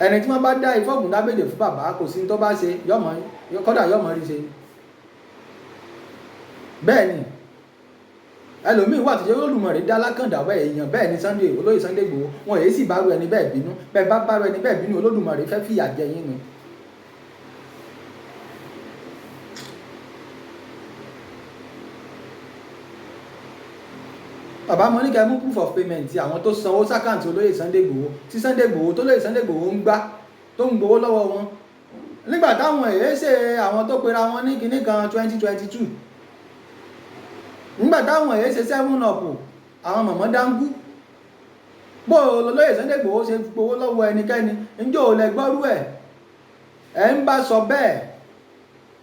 Speaker 1: Ẹni tí wọ́n bá dá ifá Ògúndábèdè fún, bàbá, kò sí tó bá ṣe yọmọ, kọ́dà yọmọ rí ṣe. Bẹ́ẹ̀ ni ẹlòmíì wà tó jẹ́ Olódùmarè dá lákàndá bẹ́ẹ̀, èèyàn bẹ́ẹ̀ ni Sunday, olóyè Sunday Igboho. Wọn èyí sì bá ru ẹni bẹ́ẹ̀ bínú. Bẹ́ẹ̀ bá bá ru ẹni bẹ́ẹ̀ bínú, Olódùmarè fẹ́ fìyà jẹ yín ni. Bàbá, mo ní kẹ́ mú proof of payment àwọn tó sanwó sí account olóyè Sunday Igboho, tí Sunday Igboho, tó lóyè Sunday Igboho ń gbá, tó ń gbowó lọ́wọ́ wọn nígbà táwọn èyí ṣe, àwọn tó pera wọn ní kinní kan 2022, nígbà táwọn èyí ṣe seven up, àwọn mọ̀mọ́ dáńgú. Bó olóyè Sunday Igboho ṣe gbowó lọ́wọ́ ẹnikẹ́ni, njó ò lẹ gbọ́rú ẹ̀? Ẹ̀ ń bá sọ bẹ́ẹ̀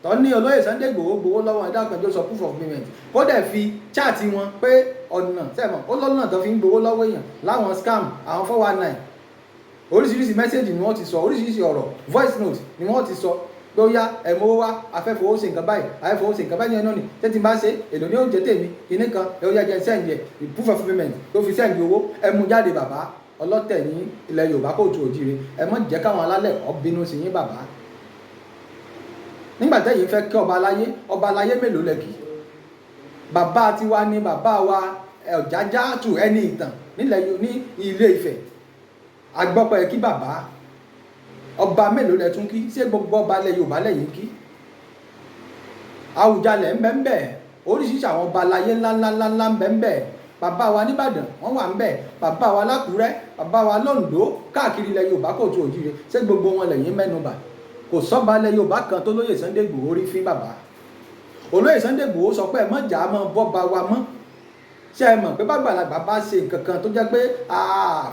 Speaker 1: tọ́ ní olóyè Sunday Igboho gbowó lọ́wọ́ ẹ̀dá kan, tó sọ proof of payment, kó dẹ̀ fi chat wọn pé ọ̀nà sẹ́mọ̀ ó lọ́nà tó fi ń gbowó lọ́wọ́ èèyàn láwọn scam, àwọn 419, oríṣiríṣi message ni wọ́n ti sọ, oríṣiríṣi ọ̀rọ̀, voice note ni wọ́n ti sọ pé ó yá, ẹ̀ mowó wá, afẹ́fowó ṣe nǹkan báyìí, afẹ́fowó ṣe nǹkan báyìí náà ni tẹ́tí bá ṣe èlò ní oúnjẹ tèmi kinní kan ẹ̀, ó yá, jẹ́ send ẹ̀, proof of payment tó fi send owó, ẹ mú jáde. Bàbá ọlọ́tẹ̀ ní ilẹ̀ Yorùbá kóòtù òjìire, ẹ má jẹ́ káwọn alálẹ̀ ọ bínú sí yín. Bàbá, nígbà tẹ́yìn fẹ́ kí ọba aláyé, ọba aláyé mélòó lẹ kí? Bàbá tiwa ni bàbá wa Ọ̀jájá tù, ẹni ìtàn nílẹ̀ ní Ilé Ifẹ̀. Agbọ́pẹ́ kí bàbá. Ọba mélòó lẹ tún kí? Ṣé gbogbo ọba ilẹ̀ Yorùbá lẹ́yìn kí? Àwùjalẹ̀ ń bẹ ń bẹ, oríṣiríṣi àwọn ọba aláyé ńláńláńláńlá ń bẹ ń bẹ. Bàbá wa nìbàdàn, wọ́n wà ń bẹ, bàbá wa lákùrẹ́, bàbá wa lóńdó, káàkiri ilẹ̀ Yorùbá kóòtù òjíire. Ṣé gbogbo wọn lẹ́yìn mẹ́nubà? Kò sọ́ba ilẹ̀ Yorùbá kan tó lóyè Sunday Igboho rí fín. Bàbá olóyè Sunday Igboho sọ pé ẹ mọ̀ jà mọ́ bọ́ba wa mọ́. Ṣé ẹ mọ̀ pé bàgbàlagbà bá ṣe nǹkan kan tó jẹ́ pé a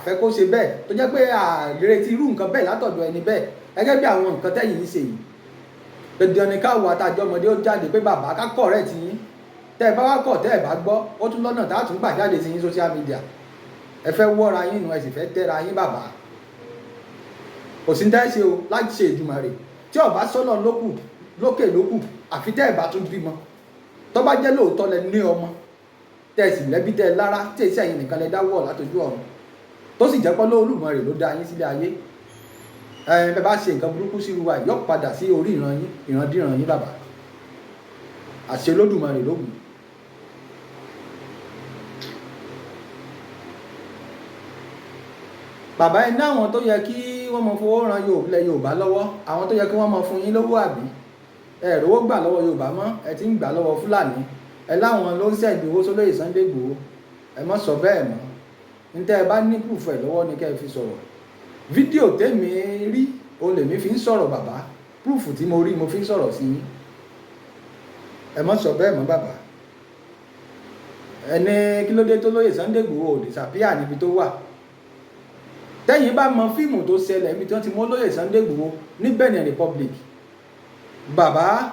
Speaker 1: fẹ́ kó ṣe bẹ́ẹ̀, tó jẹ́ pé a retí irú nǹkan bẹ́ẹ̀ látọ̀dọ̀ ẹni bẹ́ẹ̀, gẹ́gẹ́ bí àwọn nǹkan tẹ́yìn ń ṣe yìí, dandan ni káwọ àtàjọ ọmọdé ó jáde pé bàbá, ká correct yín. Tẹ́ ẹ bá wá kọ̀, tẹ́ ẹ bá gbọ́, ó tún lọ́nà tá a tún gbà jáde sí yín social media. Ẹ fẹ́ wọ́ra yín nu, ẹ sì fẹ́ tẹ́ra yín. Bàbá, kò sí ní tẹ́ ṣe o láti ṣe Èdùmàrè tí ọba sọ́nà lókù lókè lókù, àfi tẹ́ ẹ bá tún bímọ. Tó bá jẹ́ lóòótọ́ lẹ ní ọmọ, tẹ́ ẹ sì lẹ́bí, tẹ́ ẹ lára, tí èsì ẹ̀yin nìkan lẹ dáwọ́ látọjú ọ̀run, tó sì jẹ́ pé Olódùmarè ló dá yín sílé ayé, ẹ bẹ́ẹ̀ bá ṣe nǹkan burúkú sí wa, yóò padà sí orí ìran yín, ìrandíran yín. Bàbá, àṣẹ Olódùmarè lógún. Bàbá, ẹ ní àwọn tó yẹ kí wọ́n mọ fowó ran ilẹ̀ Yorùbá lọ́wọ́, àwọn tó yẹ kí wọ́n mọ fún yín lówó, àbí ẹ rówó gbà lọ́wọ́ Yorùbá mọ́, ẹ ti ń gbà lọ́wọ́ Fúlàní. Ẹ láwọn ló ń send owó sólóyè Sunday Igboho. Ẹ mọ́ sọ bẹ́ẹ̀ mọ́. Níta ẹ bá ní proof ẹ lọ́wọ́ ni kẹ́ ẹ fi sọ̀rọ̀. Fídíò tèmi rí o lèmi fi ń sọ̀rọ̀. Bàbá, proof tí mo rí mo fi ń sọ̀rọ̀ sí yín. Ẹ mọ́ sọ bẹ́ẹ̀ mọ́. Bàbá, ẹni kí ló dé tó lóyè Sunday Igboho ò disappear níbi tó wà? Tẹ́yìn bá mọ fíìmù tó ṣẹlẹ̀ níbi tí wọ́n ti mú olóyè Sunday Igboho ní Benin Republic, bàbá,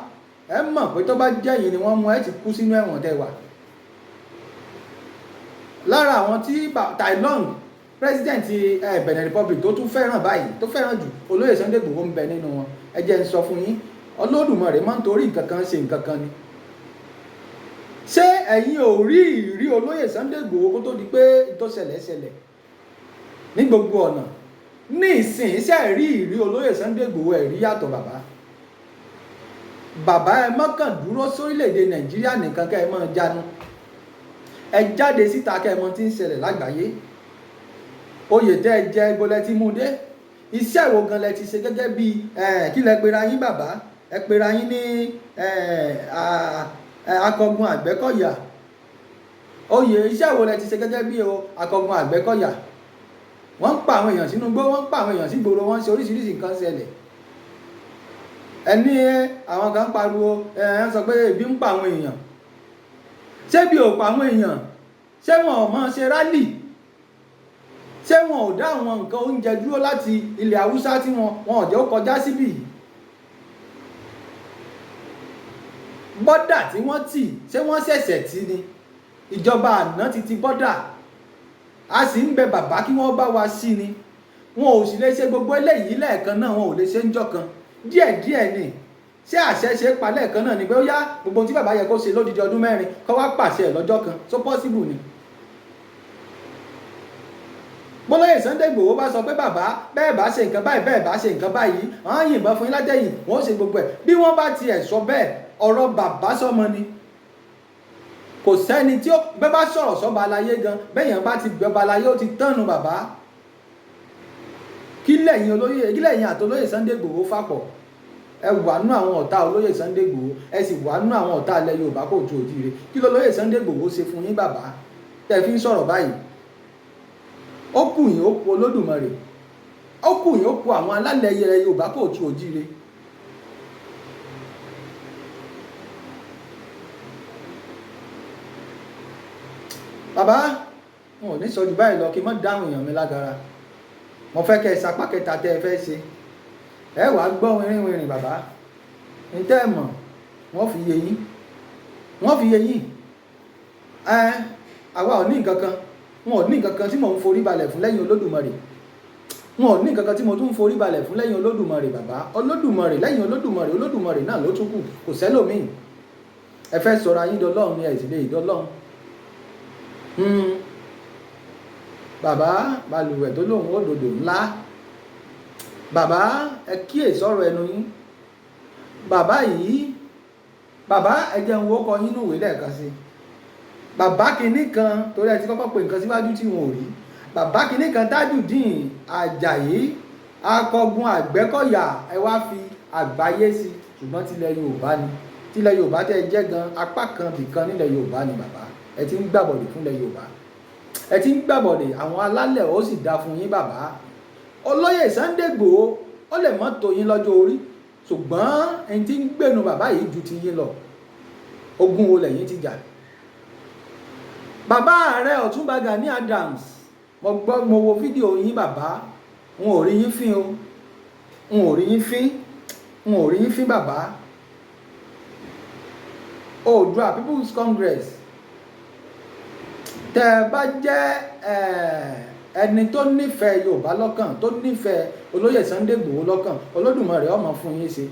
Speaker 1: ẹ mọ̀ pé tó bá jẹ́yìn ni wọ́n mú, ẹ ti kú sínú ẹ̀wọ̀n tẹ́ wà. Lára àwọn tí Tai Long, president Benin Republic, tó tún fẹ́ràn báyìí, tó fẹ́ràn jù, olóyè Sunday Igboho ń bẹ nínú wọn. Ẹ jẹ́ ń sọ fún yín, Olódùmarè máa ń torí nǹkan kan ṣe nǹkan kan ni. Ṣé ẹ̀yin ò rí ìrí olóyè Sunday Igboho kó tó di pé tó ṣẹlẹ̀ ṣẹlẹ̀ ní gbogbo ọ̀nà? Ní ìsìn iṣẹ́ rí ìrí olóyè Sunday Igboho, ẹ̀rí yàtọ̀. Bàbá, bàbá, ẹ mọ́kàn dúró sórílẹ̀‐èdè Nàìjíríà nìkan kẹ́ ẹ mọ́ jánu. Ẹ jáde síta kẹ́ ẹ mọ̀ tí ń ṣẹlẹ̀ lágbàáyé. Oyè tẹ́ ẹ jẹ, ibo lẹ ti mú dé? Iṣẹ́ wo gan lẹ ti ṣe gẹ́gẹ́ bí kí lẹ pera yín? Bàbá, ẹ pera yín ní akọgun Àgbẹ̀kọ̀yà. Oyè iṣẹ́ wo lẹ ti ṣe gẹ́gẹ́ bí akọgun Àgbẹ̀kọ̀yà? Wọ́n ń pa àwọn èèyàn sínú igbó, wọ́n ń pa àwọn èèyàn sí gbòòrò, wọ́n ń ṣe oríṣiríṣi nǹkan ṣẹlẹ̀. Ẹni àwọn kan pariwo, ẹ ń sọ pé ebi ń pa àwọn èèyàn. Ṣé bí ò pa àwọn èèyàn? Ṣé wọn ò máa ṣe rally? Ṣé wọn ò dá àwọn nǹkan oúnjẹ dúró láti ilẹ̀ Haúsá tí wọn ò jẹ́ ó kọjá síbí yìí? Bọ́dà tí wọ́n tì, ṣé wọ́n ṣẹ̀ṣẹ̀ tì ni? Ìjọba àná ti ti bọ́dà, a sì ń bẹ bàbá kí wọ́n bá wa sí ni. Wọn ò sì lè ṣe gbogbo eléyìí lẹ́ẹ̀kan náà, wọn ò lè ṣe ń jọ́ kan, díẹ̀díẹ̀ ni. Ṣé àṣẹ ṣe pa lẹ́ẹ̀kan náà ni pé ó yá, gbogbo ohun tí bàbá yẹ kó ṣe lódidi ọdún 4 kó wá pàṣẹ ẹ̀ lọ́jọ́ kan? So possible ni? Bólóyè Sunday Igboho bá sọ pé bàbá, bẹ́ẹ̀ bá ṣe nǹkan báyìí, bẹ́ẹ̀ bá ṣe nǹkan báyìí, wọ́n á yìnbọn fún yín látẹ̀yìn, wọ́n ó ṣe gbogbo ẹ̀, bí wọ́n bá tiẹ̀ sọ bẹ́ẹ̀, ọ̀rọ̀ bàbá sọmọ ni. Kò sẹ́ni tí ó bẹ́ẹ̀ bá sọ̀rọ̀ sọ́ba aláyé gan, bẹ́ẹ̀yàn bá ti bẹ ọba aláyé, ó ti tánu bàbá. Kí lẹ́yìn olóyè, kí lẹ́yìn àtolóyè Sunday Igboho fàpọ̀? Ẹ wà nú àwọn ọ̀tá olóyè Sunday Igboho, ẹ sì wà nú àwọn ọ̀tá ilẹ̀ Yorùbá kò ju òjíire. Kí lolóyè Sunday Igboho ṣe fún yín, bàbá, tẹ́ fi ń sọ̀rọ̀ báyìí? Ó kù yín, ó kù Olódùmarè, ó kù yín, ó kù àwọn alálẹ̀ ilẹ̀ Yorùbá kò ju òjíire. Bàbá, wọn ò ní sọ jù báyìí lọ, kí n má dáhùn èèyàn mi lágara. Mo fẹ́ kẹ́ ẹ sapá kẹta tẹ́ ẹ fẹ́ ṣe, ẹ wàá gbọ́ wìrìwìrì. Bàbá, ní tẹ́ ẹ mọ̀, wọ́n fi yé yín, wọ́n fi yé yín. Ẹ àwa ò ní nǹkan kan, wọn ò ní nǹkan kan tí mò ń forí balẹ̀ fún lẹ́yìn Olódùmarè. Wọn ò ní nǹkan kan tí mo tún ń forí balẹ̀ fún lẹ́yìn Olódùmarè. Bàbá, Olódùmarè, lẹ́yìn Olódùmarè, Olódùmarè náà ló tún kù, kò sẹ́lòmíì. Ẹ fẹ́ sọ̀rọ̀ ayé dọlọ́run ni, ẹ sì lè dọlọ́run. Bàbá, balùwẹ̀ tó lóun ó dòdò ńlá. Bàbá, ẹ kíyè sọ̀rọ̀ ẹnu yín. Bàbá yìí, bàbá, ẹ jẹun wo kọ yín nùwé lẹ́ẹ̀kan sí. Bàbá kinní kan, torí ẹ ti kọ́kọ́ pè nǹkan síwájú tí wọn ò rí. Bàbá kinní kan, Tajudeen Ajayi, akọgun Àgbẹ̀kọ̀yà, ẹ wá fi àgbáyé sí, ṣùgbọ́n tilẹ̀ Yorùbá ni. Tilẹ̀ Yorùbá tẹ́ ẹ jẹ́ gan, apá kan bìkan nílẹ̀ Yorùbá ni. Bàbá, ẹ ti ń gbàbọ̀dè fúnlẹ̀ Yorùbá, ẹ ti ń gbàbọ̀dè àwọn alálẹ̀, ó sì dáa fún yín. Bàbá olóyè Sunday Igboho, ó lè mọ́ tó yín lọ́jọ́ orí, ṣùgbọ́n ẹni tí ń gbénu bàbá yìí ju ti yín lọ. Ogun wo lẹ́yìn ti jà? Bàbá ààrẹ Ọ̀túnba Gani Adams, mo gbọ́, mo wo fídíò yín. Bàbá, n ò rí yín fín o, n ò rí yín fín, n ò rí yín fín. Bàbá, Oòduà People's Congress, tẹ́ ẹ bá jẹ́ ẹni tó nífẹ̀ẹ́ Yorùbá lọ́kàn, tó nífẹ̀ẹ́ olóyè Sunday Igboho lọ́kàn, Olódùmarè ó máa fún yín ṣe.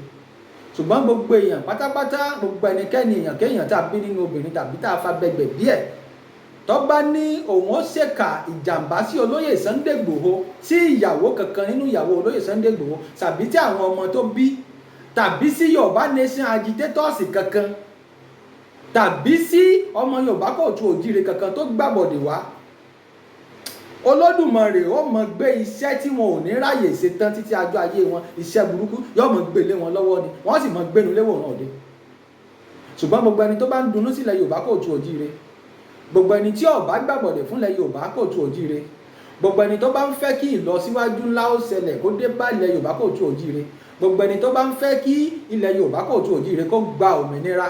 Speaker 1: Ṣùgbọ́n gbogbo èèyàn pátápátá, gbogbo ẹnikẹ́ni, èèyàn kéèyàn tá a bí nínú obìnrin tàbí tá a fa gbẹgbẹ bí ẹ̀, tó bá ní òun ó ṣèkà ìjàmbá sí olóyè Sunday Igboho, sí ìyàwó kankan nínú ìyàwó olóyè Sunday Igboho, tàbí tí àwọn ọmọ tó bí, tàbí sí Yorùbá Nation agitators kankan, tàbí sí ọmọ Yorùbá kóòtù òjíire kankan tó gbàbọ̀dè wá, Olódùmarè ó mọ gbé iṣẹ́ tí wọn ò ní ráyè ṣe tán títí ajọ́ ayé wọn. Iṣẹ́ burúkú yóò mọ gbé lé wọn lọ́wọ́ ni, wọ́n sì mọ gbénu léwòrán òde. Ṣùgbọ́n gbogbo ẹni tó bá ń dunnú sílẹ̀ Yorùbá kóòtù òjíire, gbogbo ẹni tí ó bá gbàbọ̀dè fúnlẹ̀ Yorùbá kóòtù òjíire, gbogbo ẹni tó bá ń fẹ́ kí ìlọsíwájú ńlá ó ṣẹlẹ̀, kó dé bá ilẹ̀ Yorùbá kóòtù òjíire, gbogbo ẹni tó bá ń fẹ́ kí ilẹ̀ Yorùbá kóòtù òjíire kó gba òmìnira,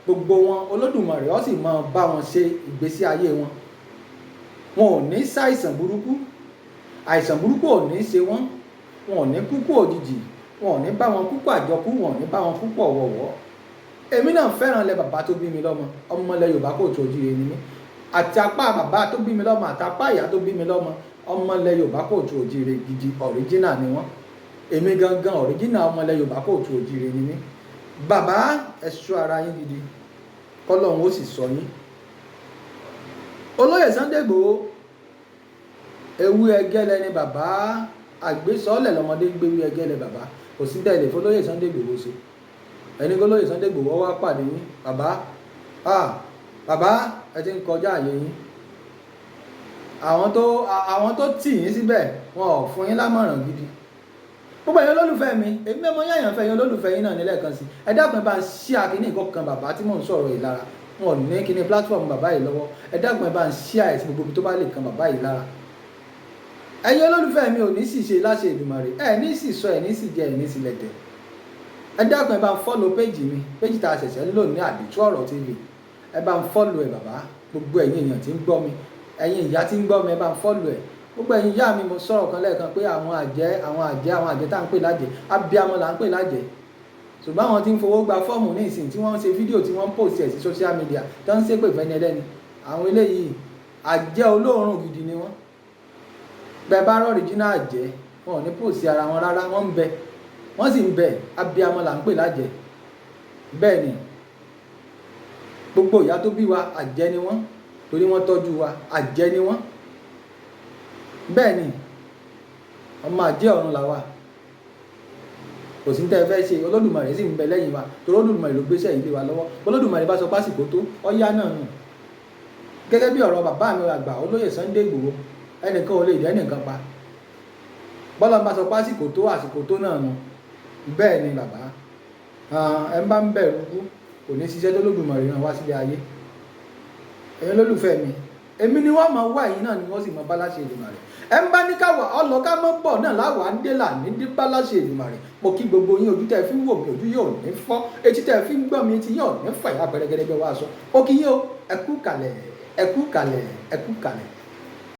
Speaker 1: gbogbo wọn, Olódùmarè ó sì máa bá wọn ṣe ìgbésí ayé wọn. Wọn ò ní ṣàìsàn burúkú, àìsàn burúkú ò ní ṣe wọ́n, wọn ò ní kúkú òjijì, wọn ò ní bá wọn kúkú àjọkú, wọn ò ní bá wọn kúkú ọ̀wọ̀wọ́. Èmi náà fẹ́ràn ilẹ̀ bàbá tó bí mi lọ́mọ. Ọmọ ilẹ̀ Yorùbá kóòtù òjíire ni mí, àti apá bàbá tó bí mi lọ́mọ, àti apá ìyá tó bí mi lọ́mọ, ọmọ ilẹ̀ Yorùbá kóòtù òjíire gidi original ni wọ́n. Èmi gangan, original ọmọ ilẹ̀ Yorùbá kóòtù òjíire ni mí. Bàbá, ẹ ṣọ́ ara yín gidi, kọ́lọ́hún ó sì sọ yín. Olóyè Sunday Igboho, ewu ẹgẹ́lẹ́ ni bàbá, àgbésọ́lẹ̀ lọ́mọdé ń gbé ewu ẹgẹ́lẹ́. Bàbá, kò sí tẹ̀lé fọlóyè Sunday Igboho ṣe. Ẹni kó lóyè Sunday Igboho wá pàdé yín. Bàbá, ah, bàbá, ẹ ti ń kọjá àyè yín. Àwọn tó tì yín síbẹ̀, wọn ò fún yín lámọ̀ràn gidi. Gbogbo ẹ̀yin olólùfẹ́ mi, èmi mẹ́mọ́ yáyàn fẹ́ yín, olólùfẹ́ yín náà nílẹ̀ kan sí. Ẹ dákun, ẹ bá ń ṣí àkíní ìkọ̀kan bàbá tí mò ń sọ̀rọ̀ yìí lára. Wọn ò ní kíní platform bàbá yìí lọ́wọ́. Ẹ dákun, ẹ bá ń ṣí àìsí gbogbo ibi tó bá lè kan bàbá yìí lára. Ẹ̀yin olólùfẹ́ mi, ò ní sì ṣe láṣẹ Èdùmàrè, ẹ ní sì sọ, ẹ ní sì jẹ, ẹ ní sì lẹ̀tẹ̀. Ẹ dákun, ẹ bá ń follow page mi, page tá a ṣẹ̀ṣẹ̀ ń lò ní Àdìtú Ọ̀rọ̀ TV. Ẹ bá ń follow ẹ, bàbá. Gbogbo ẹ̀yin èèyàn tí ń gbọ́ mi, ẹ̀yin ìyá tí ń gbọ́ mi, ẹ bá ń follow ẹ. Gbogbo ẹ̀yin ìyá mi, mo sọ̀rọ̀ kan lẹ́ẹ̀kan pé àwọn àjẹ́, àwọn àjẹ́, àwọn àjẹ́ tá à ń pè lájẹ́, abiyamọ là ń pè lájẹ́. Ṣùgbọ́n àwọn tí ń fowó gba fọ́ọ̀mù ní ìsìn, tí wọ́n ń ṣe fídíò, tí wọ́n ń post ẹ̀ sí social media, tó ń ṣépè fẹ́ni ẹlẹ́ni, àwọn eléyìí, àjẹ́ olóòórùn gidi ni wọ́n. Bẹ́ẹ̀ bá rọ́ original àjẹ́, wọn ò ní post ara wọn rárá. Wọ́n ń bẹ, wọ́n sì ń bẹ. Abiyamọ là ń pè lájẹ́. Bẹ́ẹ̀ ni, gbogbo ìyá tó bí wa, àjẹ́ ni wọ́n, torí wọ́n tọ́jú wa. Àjẹ́ ni wọ́n. Bẹ́ẹ̀ ni, ọmọ àjẹ́ ọ̀run làwa. Kò sí tẹ́ ẹ fẹ́ ṣe. Olódùmarè sì ń bẹ lẹ́yìn wa, torí Olódùmarè ló gbéṣẹ́ yìí lé wa lọ́wọ́. Olódùmarè bá sọ pásìkò tó ọ̀yá náà nù. Gẹ́gẹ́ bí ọ̀rọ̀ bàbá mi àgbà, olóyè Sunday Igboho, ẹnìkan ò lè dẹ́ nìkan pa. Bọ́lá bá sọ pásìkò tó, àsìkò tó náà nù. Bẹ́ẹ̀ ni bàbá ẹ ń bá ń bẹ̀rù kú, kò ní ṣiṣẹ́ tó Olódùmarè ràn wá sílé ayé. Ẹ̀yin olólùfẹ́ mi, èmi ni wọ́n máa wá, ẹ̀yin náà ni wọ́n sì máa bá láṣẹ Èdùmàrè. Ẹ ń bá ní káwà ọlọ ká mọ́ bọ̀ náà láwàá ń dé là ní dípá láṣẹ Èdùmàrè. Mo kí gbogbo yín. Ojú tẹ́ ẹ fi ń wò mí, ojú yóò ní fọ́. Etí tẹ́ ẹ fi ń gbọ́ mi, etí yóò ní fàyà pẹ̀rẹ̀gẹ̀dẹ̀ bí wàá sọ. Ó kí yín o. Ẹ kú kalẹ̀, ẹ kú kalẹ̀, ẹ kú kalẹ̀.